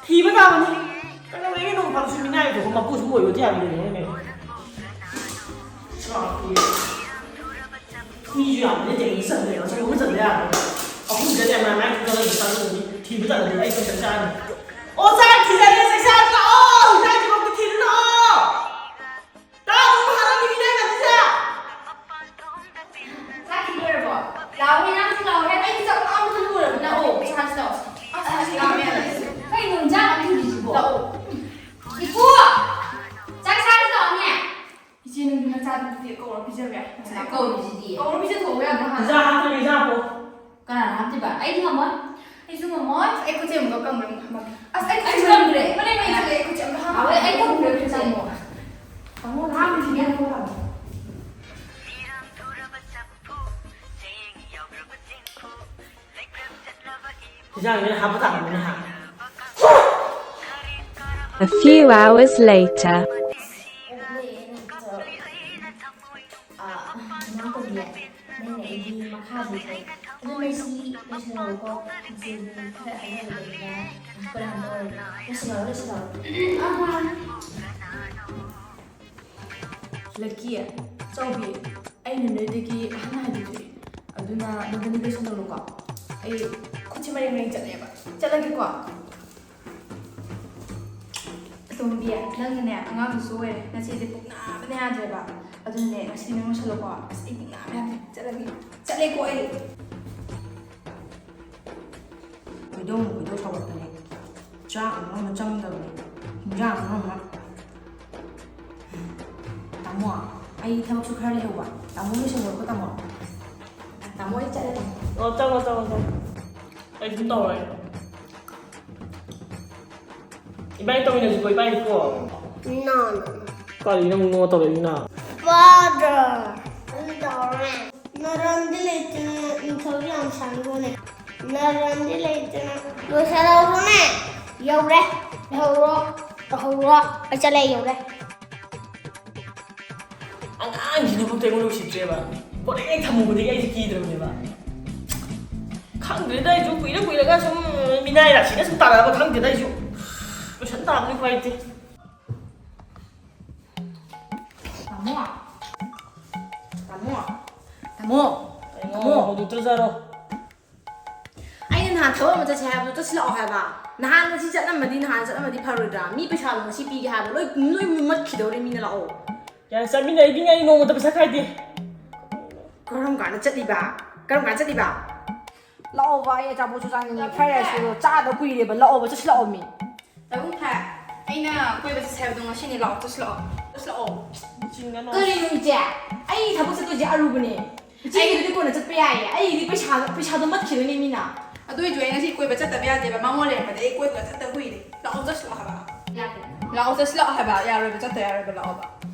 ꯊꯤꯕ ꯇꯥꯕꯅꯤ꯫ ꯀꯩꯗꯧꯋꯦꯒꯦ ꯅꯣꯡ ꯐꯥꯗꯣꯛꯁꯨ ꯃꯤꯅꯥꯏ ꯑꯣꯏꯊꯣꯛꯄ ꯃꯄꯨꯁꯨ ꯑꯣꯏꯕꯗꯤ ꯌꯥꯕꯅꯤ ꯀꯩꯅꯣꯅꯦ꯫ ꯆꯥꯛꯇꯤ꯫ ꯃꯤꯁꯨ ꯌꯥꯝꯕꯅꯦ, ꯇꯦꯡꯀꯤ ꯆꯟꯗꯦ, ꯑꯆꯧꯕ ꯑꯃ ꯆꯟꯗ ꯌꯥꯔꯣꯏ꯫ ꯑꯍꯨꯝꯗ ꯂꯩꯔꯝꯃꯦ, ꯃꯥꯏ ꯈꯨꯠꯇ ꯂꯩꯕ ꯆꯥꯛ ꯂꯣꯏꯔꯗꯤ ꯊꯤꯕ ꯇꯜꯂꯗꯤ ꯑꯩ ꯆꯥꯛ ꯆꯥꯔꯅꯤ꯫ ꯑꯣ, ꯆꯥꯛ ꯊꯤꯖꯔꯦ, ꯆꯥꯛ ꯆꯥꯔꯁꯤ ꯂꯥꯛꯑꯣ, ꯍꯤꯟꯖꯥꯡ ꯊꯤꯕ ꯑꯝꯇ ꯊꯤꯔꯨ ꯂꯥꯛꯑꯣ꯫ ꯇꯥꯗ꯭ꯔꯣ ꯃꯍꯥꯔꯥꯅꯤ ꯃꯤꯅꯥꯏ ꯃꯆꯤꯟꯁꯦ? ꯆꯥꯛ ꯊꯤ ꯂꯣꯏꯔꯕꯣ? ꯂꯥꯛꯑꯣꯍꯦ, ꯅꯪꯁꯨ ꯂꯥꯛꯑꯣꯍꯦ, ꯑꯩ ꯆꯥꯛ ꯂꯥꯝꯕꯗ ꯂꯣꯏꯔꯕꯅꯦ꯫ ꯂꯥꯛꯑꯣ, ꯆꯥꯁꯤ ꯂꯥꯛꯑꯣ꯫ ꯑꯁ, ꯑꯁ, ꯂꯥꯛꯑꯣ, ꯌꯥꯔꯦ꯫ ꯀꯩꯅꯣ ꯍꯤꯟꯖꯥꯡ ꯑꯝ ꯊꯤꯗ꯭ꯔꯤꯁꯤꯕꯣ? ꯂꯥꯛꯑꯣ꯫ ꯏꯄꯨ! ꯆꯥꯛ ꯆꯥꯔꯁꯤ ꯂꯥꯛꯑꯣꯅꯦ꯫ ꯏꯆꯦ, ꯅꯪꯒꯤ ꯅꯆꯥꯅꯨꯄꯤꯗ ꯀꯧꯔ ꯄꯤꯖꯕ ꯌꯥꯏ꯫ ꯉꯁꯥꯏ ꯀꯧꯔꯤꯁꯤꯗꯤ꯫ ꯀꯧꯔ ꯄꯤꯖꯊꯣꯛꯑꯣ ꯌꯥꯗ꯭ꯔꯣ ꯍꯥꯟꯅ? ꯍꯤꯟꯖꯥꯡ ꯍꯥꯞꯇ꯭ꯔꯗꯤ ꯍꯤꯟꯖꯥꯡ ꯍꯥꯞꯄꯣ꯫ ꯀꯅꯥꯅ ꯍꯥꯞꯇꯣꯏꯕ? ꯑꯩꯗꯤ ꯉꯝꯃꯣꯏ꯫ ꯑꯩꯁꯨ ꯉꯝꯃꯣꯏ꯫ ꯑꯩ ꯈꯨꯠꯁꯦ ꯑꯃꯨꯛꯀ ꯀꯪꯕ꯭ꯔꯥ ꯑꯃꯨꯛ ꯍꯥꯞꯄꯛꯀꯦ꯫ ꯑꯁ, ꯑꯩ ꯈꯨꯠꯁꯦ ꯑꯩꯁꯨ ꯉꯝꯗ꯭ꯔꯦ꯫ ꯃꯅꯦꯝ, ꯑꯩ ꯆꯠꯂꯦ, ꯑꯩ ꯈꯨꯠꯁꯦ ꯑꯝꯇ ꯍꯥꯞꯄꯛꯑꯣ꯫ ꯍꯥꯎꯋꯦ, ꯑꯩ ꯀꯪꯗ꯭ꯔꯦ ꯈꯨꯠꯁꯦ꯫ ꯇꯥꯃꯣ꯫ ꯇꯥꯃꯣ, ꯍꯥꯞꯄꯤꯁꯤꯗꯤ ꯍꯥꯞꯄꯛꯑꯣ ꯇꯥꯃꯣ꯫ ꯍꯤꯟꯖꯥꯡꯁꯤꯅ ꯍꯥꯞꯄ ꯇꯥꯕꯅꯤꯅꯦ ꯍꯥ꯫ A few hours later. ꯑꯥ, ꯏꯅꯥꯎꯇꯣꯟꯕꯤ, ꯅꯪꯅ ꯑꯩꯒꯤ ꯃꯈꯥꯗꯤ ꯐꯩ꯫ ꯑꯗꯨ ꯅꯪꯁꯤ ꯂꯣꯏꯁꯤꯜꯂꯛꯑꯣꯀꯣ꯫ ꯏꯆꯦꯗꯤ ꯈꯔ ꯍꯥꯏꯅꯕꯗ ꯀꯣꯟꯅ ꯍꯥꯏꯅꯔꯒꯦ꯫ ꯂꯣꯏꯁꯤꯜꯂꯛꯑꯣ, ꯂꯣꯏꯁꯤꯜꯂꯛꯑꯣ꯫ ꯂꯛꯀꯤ, ꯆꯥꯎꯕꯤ, ꯑꯩꯅ ꯅꯣꯏꯗꯒꯤ ꯑꯍꯟ ꯍꯥꯏꯕꯤꯗꯨꯅꯤ꯫ ꯑꯗꯨꯅ ꯅꯕꯥꯅꯤ ꯂꯣꯏꯁꯤꯜꯍꯧꯔꯣꯀꯣ꯫ ꯑꯩ ꯈꯨꯠꯁꯦ ꯃꯔꯦꯡ ꯃꯔꯦꯡ ꯆꯠꯂꯦꯕ꯫ ꯆꯠꯂꯒꯦꯀꯣ꯫ ꯑꯇꯣꯝꯕꯤ, ꯅꯪꯅꯅꯦ ꯑꯉꯥꯡꯗꯨꯁꯨ ꯑꯣꯏꯔꯦ, ꯅꯆꯦꯁꯦ ꯄꯨꯛ ꯅꯥꯕꯅ ꯌꯥꯗ꯭ꯔꯦꯕ꯫ ꯑꯗꯨꯅꯅꯦ ꯉꯁꯤꯗꯤ ꯅꯪ ꯂꯣꯏꯁꯜꯂꯣꯀꯣ꯫ ꯑꯁ, ꯑꯩ ꯄꯨꯛ ꯅꯥꯕꯅ ꯌꯥꯗ꯭ꯔꯦ, ꯆꯠꯂꯒꯦ, ꯆꯠꯂꯦꯀꯣ ꯑꯩ꯫ ꯈꯣꯏꯗꯧꯅ ꯈꯣꯏꯗꯧ ꯁꯥꯎꯒꯠꯄꯅꯦ꯫ ꯆꯥꯛ ꯑꯃ ꯑꯃ ꯆꯪꯗꯕꯅꯦ꯫ ꯍꯤꯟꯖꯥꯡ ꯑꯃ ꯑꯃ꯫ ꯇꯥꯃꯣ, ꯑꯩ ꯊꯕꯛꯁꯨ ꯈꯔ ꯂꯩꯍꯧꯕ꯫ ꯇꯥꯃꯣ ꯂꯣꯏꯁꯜꯂꯣꯀꯣ, ꯇꯥꯃꯣ꯫ ꯇꯥꯃꯣ, ꯑꯩ ꯆꯠꯂꯦ, ꯇꯥꯃꯣ꯫ ꯑꯣ, ꯆꯪꯉꯣ, ꯆꯪꯉꯣ, ꯆꯪꯉꯣ꯫ ꯑꯩ ꯑꯗꯨꯝ ꯇꯧꯔꯦ꯫ ꯏꯕꯥꯅꯤ ꯇꯧꯃꯤꯟꯅꯁꯤꯀꯣ, ꯏꯕꯥꯅꯤ ꯀꯣ꯫ No, no, no. ꯀꯔꯤ ꯅꯪ ꯅꯣ ꯇꯧꯔꯛꯏꯅ? Father, ꯑꯗꯨ ꯇꯧꯔꯦ꯫ ꯃꯔꯝꯗꯤ ꯂꯩꯇꯅ ꯅꯤꯡꯊꯧꯗꯤ ꯌꯥꯝ ꯁꯥꯅꯤꯡꯕꯅꯦ꯫ ꯃꯔꯝꯗꯤ ꯂꯩꯇꯅ ꯂꯣꯏꯁꯤꯜꯍꯧꯔꯣꯅꯦ꯫ ꯌꯧꯔꯦ꯫ ꯂꯩꯍꯧꯔꯣ꯫ ꯇꯧꯍꯧꯔꯣ꯫ ꯑꯩ ꯆꯠꯂꯦ, ꯑꯩ ꯌꯧꯔꯦ꯫ ꯑꯉꯥꯡꯁꯤꯅ ꯐꯥꯎꯗ ꯑꯩꯉꯣꯟꯗ ꯎꯁꯤꯠꯇ꯭ꯔꯦꯕ꯫ ꯕꯣꯔꯗꯤꯡ ꯍꯦꯛ ꯊꯝꯃꯨꯕꯗꯒꯤ ꯑꯩꯁꯦ ꯀꯤꯗ꯭ꯔꯕꯅꯦꯕ꯫ ꯈꯪꯗ꯭ꯔꯦꯗ, ꯑꯩꯁꯨ ꯀꯨꯏꯔ ꯀꯨꯏꯔꯒ ꯁꯨꯝ ꯃꯤꯅꯥꯏ ꯔꯥꯁꯤꯅ ꯁꯨꯝ ꯇꯥꯔꯛꯑꯕ ꯈꯪꯗꯦꯗ ꯑꯩꯁꯨ꯫ ꯂꯣꯏꯁꯟ ꯇꯥꯕꯅꯤ, ꯎꯄꯥꯏ ꯂꯩꯇꯦ꯫ ꯇꯥꯃꯣ꯫ ꯇꯥꯃꯣ꯫ ꯇꯥꯃꯣ꯫ ꯀꯩꯅꯣ? ꯇꯥꯃꯣ꯫ ꯍꯧꯗꯣꯛꯇ꯭ꯔꯖꯥꯔꯣ? ꯑꯩꯅ ꯅꯍꯥꯟ ꯊꯕꯛ ꯑꯃ ꯆꯠꯁꯦ ꯍꯥꯏꯕꯗꯣ ꯆꯠꯁꯤꯜꯂꯛꯑꯣ ꯍꯥꯏꯕ꯫ ꯅꯍꯥꯟ ꯉꯁꯤ ꯆꯠꯂꯝꯃꯗꯤ, ꯅꯍꯥꯟ ꯆꯠꯂꯝꯃꯗꯤ ꯐꯔꯣꯏꯗ꯭ꯔꯥ? ꯃꯤ ꯄꯩꯁꯥꯗꯣ ꯉꯁꯤ ꯄꯤꯒꯦ ꯍꯥꯏꯕ ꯂꯣꯏ, ꯂꯣꯏ ꯃꯨꯝꯃꯠꯈꯤꯗꯧꯔꯦ꯫ ꯃꯤꯅ ꯂꯥꯛꯑꯣ꯫ ꯌꯥꯔꯦ, ꯆꯠꯃꯤꯟꯅꯩꯗꯤ ꯑꯩ ꯅꯣꯡꯃꯇ ꯄꯩꯁꯥ ꯈꯥꯏꯗꯦ꯫ ꯀꯔꯝ ꯀꯥꯟꯗ ꯆꯠꯂꯤꯕ? ꯀꯔꯝ ꯀꯥꯟꯗ ꯆꯠꯂꯤꯕ? ꯂꯥꯛꯑꯣꯕ, ꯑꯩ ꯑꯆꯥꯄꯣꯠꯁꯨ ꯆꯥꯅꯤꯡꯉꯦ꯫ ꯐ꯭ꯔꯥꯏ ꯔꯥꯏꯁꯇꯨ ꯆꯥꯗ ꯀꯨꯏꯔꯦꯕ꯫ ꯂꯥꯛꯑꯣꯕ, ꯆꯠꯁꯤꯜꯂꯛꯑꯣ ꯃꯤ꯫ ꯇꯥꯃꯣ ꯊꯥꯏ, ꯑꯩꯅ ꯀꯣꯏꯕ ꯆꯠꯁꯦ ꯍꯥꯏꯕꯗꯣ ꯉꯁꯤꯅꯦ꯫ ꯂꯥꯛꯑꯣ, ꯆꯠꯁꯤꯜꯂꯛꯑꯣ꯫ ꯆꯠꯁꯤꯜꯂꯛꯑꯣ꯫ ꯀꯔꯤꯅꯣ ꯏꯆꯦ? ꯑꯩ ꯊꯕꯛ ꯆꯠꯇꯣꯏꯁꯦ ꯑꯔꯨꯕꯅꯦ꯫ ꯏꯆꯦꯒꯤꯗꯨꯗꯤ ꯀꯣꯟꯅ ꯆꯠꯄ ꯌꯥꯏꯌꯦ꯫ ꯑꯩꯒꯤꯗꯤ ꯄꯩꯁꯥꯗꯣ, ꯄꯩꯁꯥꯗꯣ ꯃꯠꯈꯤꯗꯣꯏꯅꯦ ꯃꯤꯅ꯫ ꯑꯗꯨ ꯑꯣꯏꯁꯨ ꯑꯩ ꯉꯁꯤ ꯀꯣꯏꯕ ꯆꯠꯇꯕ ꯌꯥꯗꯦꯕ꯫ ꯃꯉꯣꯟ ꯂꯩꯔꯝꯕꯗ ꯑꯩ ꯀꯣꯏꯕꯒ ꯆꯠꯇ ꯀꯨꯏꯔꯦ꯫ ꯂꯥꯛꯑꯣ, ꯆꯠꯁꯤꯜꯂꯛꯑꯣ ꯍꯥꯏꯕ꯫ ꯌꯥꯗꯦ꯫ ꯂꯥꯛꯑꯣ, ꯆꯠꯁꯤꯜꯂꯛꯑꯣ ꯍꯥꯏꯕ꯫ ꯌꯥꯔꯣꯏꯕ, ꯆꯠꯇ ꯌꯥꯔꯣꯏꯕ꯫ ꯂꯥꯛꯑꯣꯕ꯫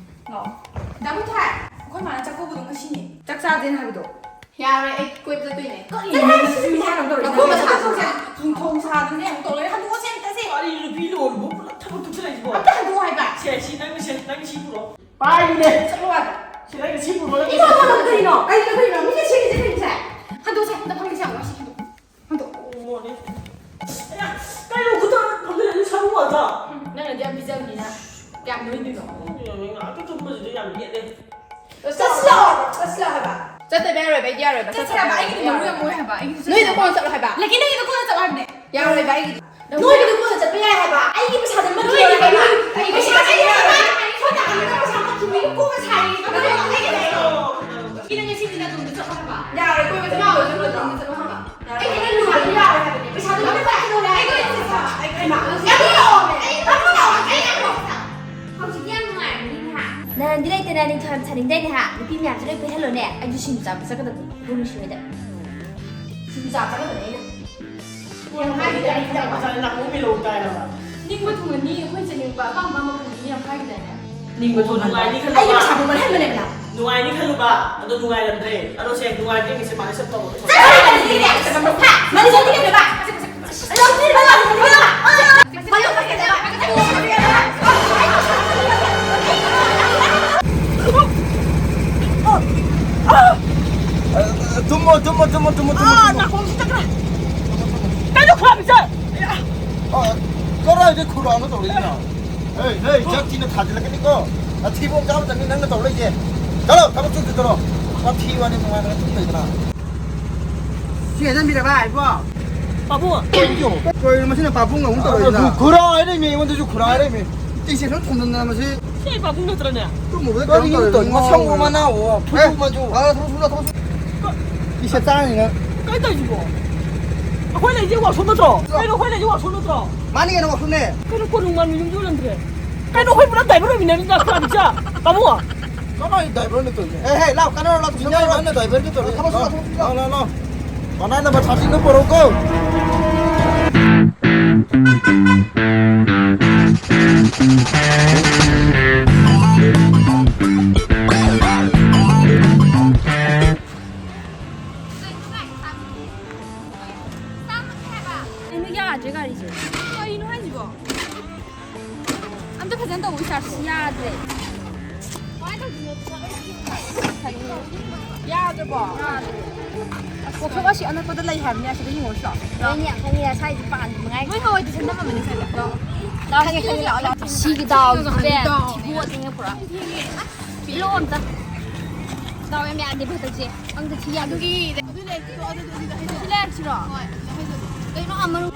ꯂꯥꯛꯑꯣ꯫ ꯇꯥꯃꯣ ꯊꯥꯏ, ꯑꯩꯈꯣꯏ ꯃꯥꯅ ꯆꯥꯛꯀꯧꯕꯗꯣ ꯉꯁꯤꯅꯦ꯫ ꯆꯥꯛ ꯆꯥꯗꯦꯅ ꯍꯥꯏꯕꯗꯣ? ꯌꯥꯔꯣꯏ, ꯑꯩ ꯀꯣꯏꯕ ꯆꯠꯇꯣꯏꯅꯦ꯫ ꯀꯔꯤꯅꯣ ꯅꯪ ꯁꯤ ꯃꯤꯁꯦ ꯌꯥꯝ ꯇꯧꯔꯦ? ꯅꯪ ꯀꯣꯏꯕ ꯆꯠꯇꯣꯏꯅꯦ꯫ ꯊꯣꯡ ꯁꯥꯗꯅ ꯑꯃꯨꯛ ꯇꯧ ꯂꯩꯔꯦ꯫ ꯍꯟꯗꯣꯛꯑꯣꯁꯦ ꯑꯝꯇꯁꯦ꯫ ꯀꯔꯤ ꯅꯨꯄꯤ ꯂꯣꯟꯕꯨ ꯄꯨꯂꯞ ꯊꯕꯛ ꯊꯨꯞꯆꯜꯂꯛꯏꯁꯤꯕꯣ? ꯑꯝꯇ ꯍꯟꯗꯣꯛꯑꯣ ꯍꯥꯏꯕ꯫ ꯁꯦ, ꯁꯤ ꯅꯪ, ꯁꯦ, ꯅꯪ ꯁꯤ ꯄꯨꯔꯣ꯫ ꯄꯥꯏꯔꯤꯅꯦ꯫ ꯆꯠꯂꯣ ꯍꯥꯏꯕ꯫ ꯁꯦ, ꯅꯪ ꯁꯤ ꯄꯨꯔꯣ, ꯅꯪ ꯏꯃꯥ, ꯁꯤ ꯄꯨꯔꯣ꯫ ꯀꯔꯤꯅꯣ? ꯀꯔꯤꯅꯣ, ꯀꯔꯤꯅꯣ? ꯃꯤꯅ ꯁꯦꯝꯃꯤꯁꯦ ꯀꯔꯤꯅꯣ ꯁꯦ? ꯍꯟꯗꯣꯛꯑꯣꯁꯦ, ꯑꯝꯇ ꯐꯝꯒꯦꯁꯦ ꯌꯥꯝ ꯋꯥꯏ, ꯁꯤ ꯍꯟꯗꯣꯛꯑꯣ꯫ ꯍꯟꯗꯣꯛꯑꯣ꯫ ꯑꯣ, ꯃꯣꯅꯦ꯫ ꯑꯌꯥ, ꯀꯩꯅꯣ ꯈꯨꯠꯇ ꯐꯝꯖꯤꯜꯂꯗꯤ ꯁꯔꯨ ꯋꯥꯗ? ꯅꯪꯅꯗꯤ ꯌꯥꯝ ꯄꯤꯖꯕꯅꯤꯅ ꯀꯌꯥꯝ ꯅꯣꯏꯗꯣꯏꯅꯣ? ꯉꯥꯏꯍꯥꯛꯇ ꯇꯨꯝꯕꯁꯤꯗ ꯌꯥꯝ ꯌꯦꯠꯂꯦ꯫ ꯆꯠꯁꯤꯜꯂꯛꯑꯣ! ꯆꯠꯁꯤꯜꯂꯛꯑꯣ ꯍꯥꯏꯕ꯫ ꯆꯠꯇꯕ ꯌꯥꯔꯣꯏꯕ, ꯑꯩꯗꯤ ꯌꯥꯔꯣꯏꯕ꯫ ꯆꯠꯁꯦ ꯍꯥꯏꯕ, ꯑꯩꯒꯤꯗꯤ ꯃꯔꯨ ꯌꯥꯝ ꯑꯣꯏ ꯍꯥꯏꯕ, ꯑꯩꯒꯤꯗꯤ ꯆꯠꯁꯦ ꯅꯣꯏꯗ ꯍꯥꯏꯕ꯫ ꯀꯣꯟꯅ ꯆꯠꯂꯣ ꯍꯥꯏꯕ꯫ ꯂꯩꯀꯦ, ꯅꯪꯒꯤꯗꯣ ꯀꯣꯟꯅ ꯆꯠꯂꯣ ꯍꯥꯏꯕꯅꯦ꯫ ꯌꯥꯔꯣꯏꯕ, ꯑꯩꯒꯤꯗꯤ꯫ ꯅꯣꯏꯒꯤꯗꯣ ꯀꯣꯟꯅ ꯆꯠꯄ ꯌꯥꯏ ꯍꯥꯏꯕ, ꯑꯩꯒꯤ ꯄꯩꯁꯥꯗꯣ ꯃꯔꯨ ꯅꯣꯏꯒꯤꯗꯤ ꯑꯣꯏ ꯍꯥꯏꯕ꯫ ꯃꯔꯨ ꯑꯣꯏ꯫ ꯄꯩꯁꯥ ꯆꯠꯂꯦ ꯍꯥꯏꯕ, ꯁꯣꯝ ꯅꯥꯀꯟꯗ ꯄꯩꯁꯥ ꯃꯠꯈꯤꯕꯒꯤ ꯀꯣꯛꯀ ꯁꯥꯔꯤ꯫ ꯅꯪ ꯉꯁꯤꯗꯤ ꯅꯇꯣꯝꯇ ꯆꯠꯂꯣ ꯍꯥꯏꯕ꯫ ꯌꯥꯔꯣꯏ, ꯀꯣꯏꯕ ꯆꯠꯂꯣ, ꯆꯠꯂꯣ, ꯆꯠꯂꯣ ꯍꯥꯏꯕ꯫ ꯑꯩꯗꯤ ꯅꯪ ꯅꯨꯡꯉꯥꯏꯕ ꯌꯥꯔꯣꯏ ꯍꯥꯏꯕꯅꯦ꯫ ꯄꯩꯁꯥꯗꯣ ꯅꯪ ꯄꯥꯏꯒꯗꯧꯔꯦ ꯍꯥꯏꯕꯅꯦ꯫ ꯍꯩꯃꯥ, ꯅꯪ ꯂꯥꯛꯑꯣꯃꯦ꯫ ꯑꯩ ꯅꯪ ꯂꯥꯛꯑꯣꯃꯦ꯫ ꯑꯩ ꯅꯪ ꯂꯥꯛꯑꯣꯃꯦ꯫ ꯍꯧꯖꯤꯛꯇꯤ ꯌꯥꯝ ꯅꯨꯡꯉꯥꯏꯔꯝꯃꯅꯤꯅꯦ ꯍꯥ? ꯅꯍꯥꯟꯗꯤ ꯂꯩꯇꯅ ꯅꯤꯡꯊꯧ ꯌꯥꯝ ꯁꯥꯅꯤꯡꯗꯥꯏꯅꯦ ꯍꯥ? ꯅꯨꯄꯤ ꯃꯌꯥꯝꯁꯦ ꯂꯣꯏ ꯀꯣꯏꯍꯜꯂꯣꯅꯦ꯫ ꯑꯩꯁꯨ ꯁꯤꯡꯖꯨ ꯆꯥꯕ ꯆꯠꯀꯗꯕꯅꯤ ꯏꯕꯨꯡ ꯅꯨꯡꯁꯤꯍꯣꯏꯗ꯫ ꯁꯤꯡꯖꯨ ꯆꯥꯕ ꯆꯠꯀꯗꯕꯅꯦ ꯑꯩꯅ꯫ ꯌꯥꯝ ꯍꯥꯏꯈꯤꯗꯥꯏꯅꯦ ꯏꯟꯖꯥꯡ ꯃꯆꯥ ꯅꯥꯀꯣꯡ ꯃꯤꯂꯧ ꯇꯥꯏ ꯍꯥꯏꯕ꯫ ꯅꯤꯡꯕ ꯊꯨꯡꯉꯅꯤ, ꯑꯩꯈꯣꯏ ꯆꯠꯅꯤꯡꯕ ꯑꯄꯥꯝ ꯑꯄꯥꯝꯕ ꯐꯪꯒꯅꯤ ꯌꯥꯝ ꯍꯥꯏꯈꯤꯗꯥꯏꯅꯦ? ꯅꯤꯡꯕ ꯊꯨꯡꯍꯟꯕ꯫ ꯅꯨꯡꯉꯥꯏꯅꯤ ꯈꯜꯂꯨꯕ꯫ ꯑꯩꯒꯤ ꯄꯩꯁꯥꯗꯣ ꯃꯠꯍꯟꯕꯅꯦꯕ ꯅꯪ꯫ ꯅꯨꯡꯉꯥꯏꯅꯤ ꯈꯜꯂꯨꯕ, ꯑꯗꯣ ꯅꯨꯡꯉꯥꯏꯔꯝꯗ꯭ꯔꯦ꯫ ꯑꯗꯣ ꯁꯦ, ꯅꯨꯡꯉꯥꯏꯕ꯭ꯔꯥ ꯌꯦꯡꯒꯦꯁꯦ, ꯃꯥꯅ ꯁꯦꯝ ꯇꯧꯕ꯫ ꯆꯠꯂꯣ, ꯃꯅꯤꯄꯨꯔꯗ ꯂꯩꯔꯦ꯫ ꯂꯧꯕꯤꯔꯕ, ꯂꯧꯕꯤꯔꯕ꯫ ꯇꯨꯝꯃꯣ, ꯇꯨꯝꯃꯣ, ꯑꯥ, ꯇꯨꯝꯃꯣ꯫ ꯅꯥꯀꯣꯡꯁꯤ ꯆꯠꯈ꯭ꯔꯦ꯫ ꯀꯩꯅꯣ ꯈꯨꯔꯥꯃꯤꯁꯦ? ꯑ, ꯀꯗꯥꯏꯗ ꯈꯨꯔꯥꯃ ꯇꯧꯔꯛꯏꯅꯣ? ꯍꯦ, ꯍꯦ, ꯖꯥꯇꯤꯅ ꯊꯥꯖꯤꯜꯂꯛꯀꯅꯤꯀꯣ꯫ ꯅꯊꯤꯕꯣꯡ ꯆꯥꯕ ꯆꯪꯉꯤ ꯅꯪꯅ ꯇꯧ ꯂꯩꯁꯦ꯫ ꯆꯠꯂꯣ, ꯊꯕꯛ ꯁꯨ ꯆꯠꯂꯣ꯫ ꯋꯥꯊꯤ ꯋꯥꯅꯤ ꯅꯨꯡꯉꯥꯏꯅ ꯇꯨꯝ ꯂꯩꯗꯅ꯫ ꯁꯤ ꯍꯦꯛꯇ ꯃꯤꯔꯕ ꯍꯥꯏꯕꯣ? ꯄꯥꯕꯨꯡ꯫ ꯀꯩꯅꯣ? ꯀꯩꯅꯣ ꯃꯁꯤꯅ ꯄꯥꯕꯨꯡ ꯑꯃꯨꯛ ꯇꯧꯔꯛꯏꯗ? ꯈꯨꯔꯥ ꯍꯥꯏꯔꯛꯏꯃꯤ, ꯑꯩꯉꯣꯟꯗꯁꯨ ꯈꯨꯔꯥ ꯍꯥꯏꯔꯛꯏꯃꯤ꯫ ꯏꯁꯦ ꯁꯨꯝ ꯊꯣꯝꯖꯤꯟꯗꯅ ꯃꯁꯤ꯫ ꯁꯤ ꯑꯩ ꯄꯥꯕꯨꯡ ꯅꯠꯇ꯭ꯔꯅꯦ? ꯇꯨꯝꯃꯨꯕꯗ ꯀꯩꯅꯣ ꯀꯔꯤꯅꯣ ꯇꯧꯔꯦ, ꯇꯧꯔꯤꯁꯦ? ꯃꯁꯝ ꯃꯅꯥ ꯑꯣ, ꯐꯨꯔꯨ ꯑꯦ, ꯃꯆꯨ꯫ ꯂꯥꯛꯑꯣ, ꯊꯕꯛ ꯁꯨꯔꯣ, ꯊꯕꯛ ꯁꯨꯔꯣ꯫ ꯏꯁꯦ ꯆꯥꯔꯤꯅ꯫ ꯀꯩ ꯇꯧꯔꯤꯁꯤꯕꯣ? ꯑꯩꯈꯣꯏ ꯂꯩꯁꯦ ꯋꯥꯛꯁꯣꯞ ꯅꯠꯇ꯭ꯔꯣ? ꯀꯩꯅꯣ, ꯑꯩꯈꯣꯏ ꯂꯩꯁꯦ ꯋꯥꯛꯁꯣꯞ ꯅꯠꯇ꯭ꯔꯣ? ꯃꯥꯅꯤ ꯀꯩꯅꯣ ꯋꯥꯛꯁꯣꯞꯅꯦ꯫ ꯀꯩꯅꯣ ꯀꯣꯅꯨꯡ ꯃꯥꯟꯕ ꯌꯨꯝꯁꯨ ꯂꯝꯗ꯭ꯔꯦ? ꯀꯩꯅꯣ ꯑꯩꯈꯣꯏ ꯄꯨꯂꯞ ꯗ꯭ꯔꯥꯏꯚꯔ ꯑꯣꯏꯃꯤꯟꯅꯔꯤꯗ ꯈꯨꯔꯥꯃꯤꯁꯦ? ꯄꯥꯕꯨꯡ꯫ ꯀꯃꯥꯏ ꯗ꯭ꯔꯥꯏꯚꯔꯅ ꯇꯧꯔꯤꯁꯦ? ꯑꯦ, ꯍꯦ, ꯂꯥꯎ, ꯀꯅꯥꯅꯣ ꯂꯥꯎ, ꯃꯤꯅꯥꯏ ꯃꯥꯅ ꯗ꯭ꯔꯥꯏꯚꯔꯒ ꯇꯧꯔꯤꯁꯦ? ꯊꯕꯛ ꯁꯨꯔꯣ, ꯂꯥꯎ, ꯊꯕꯛ ꯁꯨꯔꯣ꯫ ꯂꯥꯎ, ꯂꯥꯎ, ꯂꯥꯎ꯫ ꯃꯅꯥꯏ ꯅꯝꯕꯔ ꯊꯥꯔꯇꯤꯟꯗꯣ ꯄꯨꯔꯛꯎꯀꯣ꯫ ꯀꯩꯅꯣ ꯌꯥꯗ꯭ꯔꯦ ꯒꯥꯔꯤꯁꯦ꯫ ꯀꯩꯅꯣ ꯍꯥꯏꯁꯤꯕꯣ? ꯑꯝꯇ ꯐꯖꯅ ꯇꯧꯕ ꯏꯁꯇꯥꯔꯠ ꯌꯥꯗ꯭ꯔꯦ꯫ ꯀꯃꯥꯏꯅ ꯇꯧꯗꯣꯏꯅꯣ? ꯌꯥꯗ꯭ꯔꯕꯣ? ꯌꯥꯗ꯭ꯔꯦ꯫ ꯋꯥꯛꯁꯣꯞ ꯑꯁꯤ ꯑꯅꯛꯄꯗ ꯂꯩ ꯍꯥꯏꯕꯅꯦ, ꯑꯁꯤꯗ ꯌꯦꯡꯉꯨꯁꯤ ꯂꯥꯛꯑꯣ꯫ ꯂꯣꯏꯅ ꯌꯥꯝ ꯈꯪꯉꯤꯗ, ꯁ꯭ꯋꯥꯏꯁꯦ ꯄꯥꯟꯕ ꯃꯉꯥꯏ꯫ ꯃꯣꯏ ꯍꯋꯥꯏ ꯇꯨꯏꯁꯟ ꯇꯝꯃꯝꯕꯅꯤ ꯁ꯭ꯋꯥꯏꯗ꯫ ꯈꯪꯉꯦ, ꯈꯪꯉꯦ, ꯂꯥꯛꯑꯣ, ꯂꯥꯛꯑꯣ꯫ ꯁꯤꯒꯤ ꯗꯥꯎꯁꯤꯗꯤ ꯊꯤꯕꯣꯡ ꯑꯣꯠꯂꯦ ꯄꯨꯔꯥ꯫ ꯄꯤꯔꯛꯑꯣ ꯑꯝꯇ꯫ ꯗꯥꯎ ꯌꯥꯝ ꯌꯥꯗꯦ ꯍꯟꯗꯛꯁꯦ꯫ ꯑꯝꯇ ꯊꯤ ꯌꯥꯗꯦ꯫ ꯑꯗꯨꯒꯤ ꯁꯤ ꯂꯩꯔꯛꯁꯤꯔꯣ? ꯍꯣꯏ, ꯑꯗꯨꯗ ꯍꯥꯏꯗꯣ꯫ ꯀꯩꯅꯣ, ꯑꯥ, ꯃꯅꯨꯡ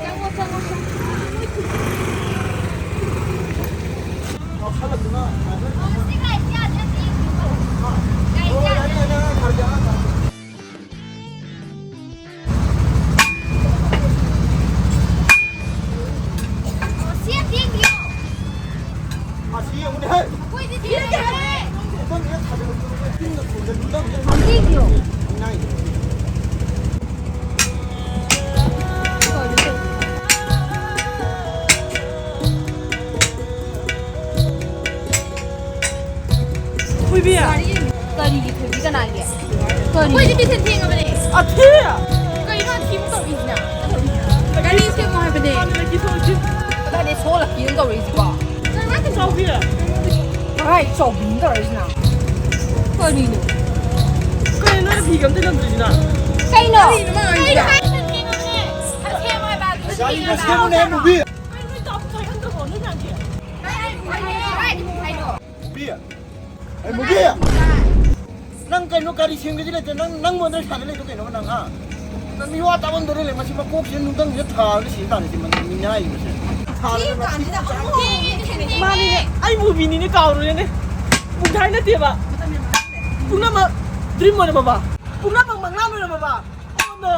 ꯆꯪꯉꯣ, ꯆꯪꯉꯣ, ꯆꯪꯉꯣ꯫ ꯑꯣ, ꯁꯤ ꯒꯥꯔꯤꯁꯤ ꯌꯥꯗꯦ, ꯑꯝꯇ ꯌꯦꯡꯕꯤꯌꯨ꯫ ꯒꯥꯔꯤꯁꯤ ꯌꯥꯗꯦ꯫ ꯑꯣ, ꯁꯤ ꯑꯝꯇ ꯌꯦꯡꯕꯤꯌꯨ꯫ ꯑꯁꯤ ꯌꯦꯡꯉꯨꯅꯦꯍꯦ꯫ ꯑꯩꯈꯣꯏꯗꯤ ꯊꯤꯔꯒꯦ꯫ ꯌꯦꯡꯕꯤꯌꯨ꯫ ꯊꯣꯏꯕꯤ꯫ ꯀꯔꯤꯒꯤ ꯊꯣꯏꯕꯤ ꯀꯅꯥꯒꯤ? ꯀꯔꯤ? ꯑꯩꯈꯣꯏꯗꯤ ꯇꯨꯏꯁꯟ ꯊꯦꯡꯉꯕꯅꯦ꯫ ꯑꯊꯤ! ꯀꯩꯅꯣ ꯑꯊꯤꯕ ꯇꯧꯔꯤꯁꯤꯅ? ꯒꯥꯔꯤ ꯁꯦꯝꯃꯣ ꯍꯥꯏꯕꯅꯦ꯫ ꯀꯗꯥꯏꯗꯩ ꯁꯣꯛꯍꯜꯂꯛꯀꯦꯅ ꯇꯧꯔꯛꯏꯁꯤꯕꯣ? ꯆꯥꯎꯕꯤ꯫ ꯀꯗꯥꯏ ꯆꯥꯎꯕꯤꯅ ꯇꯧꯔꯛꯏꯁꯤꯅ? ꯀꯔꯤꯅꯣ? ꯀꯩꯅꯣ? ꯐꯤꯒ ꯑꯝꯇ ꯂꯪꯗ꯭ꯔꯤꯁꯤꯅ꯫ ꯀꯩꯅꯣ? ꯀꯩꯅꯣ ꯍꯥꯏꯁꯤꯅ ꯀꯩꯅꯣꯅꯦ? ꯁꯦꯝꯃꯣ ꯍꯥꯏꯕ, ꯑꯗꯨ ꯁꯦꯝꯃꯣ ꯍꯥꯏꯕ꯫ ꯀꯩꯅꯣ ꯅꯣꯏ ꯇꯧꯍꯟꯗ꯭ꯔꯕꯣ ꯅꯣꯏ ꯃꯌꯥꯝꯒꯤ? ꯅꯨꯄꯤ, ꯑꯩ ꯃꯨꯕꯤ! ꯅꯪ ꯀꯩꯅꯣ ꯒꯥꯔꯤ ꯁꯦꯝꯒꯦꯗꯤ ꯂꯩꯇꯦ, ꯅꯪ, ꯅꯪ ꯃꯣꯟꯗ ꯁꯥꯟꯅ ꯂꯩꯗꯣ ꯀꯩꯅꯣꯕ ꯅꯪ, ꯍꯥ? ꯅꯪ ꯃꯤ ꯋꯥ ꯇꯥꯐꯝꯗ ꯂꯩ, ꯃꯁꯤ ꯃꯀꯣꯛꯁꯤꯗ ꯅꯨꯡꯊꯪꯁꯤꯗ ꯊꯥꯔꯒ ꯁꯤ ꯇꯥꯔꯦ, ꯁꯤ ꯃꯅꯤ-, ꯃꯤꯅꯥꯏꯅꯤ ꯃꯁꯦ꯫ ꯊꯥꯔꯒ ꯅꯪ ꯃꯥꯅꯤꯅꯦ, ꯑꯩ ꯃꯨꯕꯤꯅꯤꯅꯦ, ꯀꯥꯎꯔꯨꯔꯦꯅꯦ꯫ ꯃꯨꯛꯊꯥꯏ ꯅꯠꯇꯦꯕ꯫ ꯄꯨꯝꯅꯃꯛ ꯗ꯭ꯔꯤꯝ ꯑꯣꯏꯔꯝꯃꯕ? ꯄꯨꯝꯅꯃꯛ ꯃꯪꯂꯥꯟ ꯑꯣꯏꯔꯝꯃꯕ? Oh no!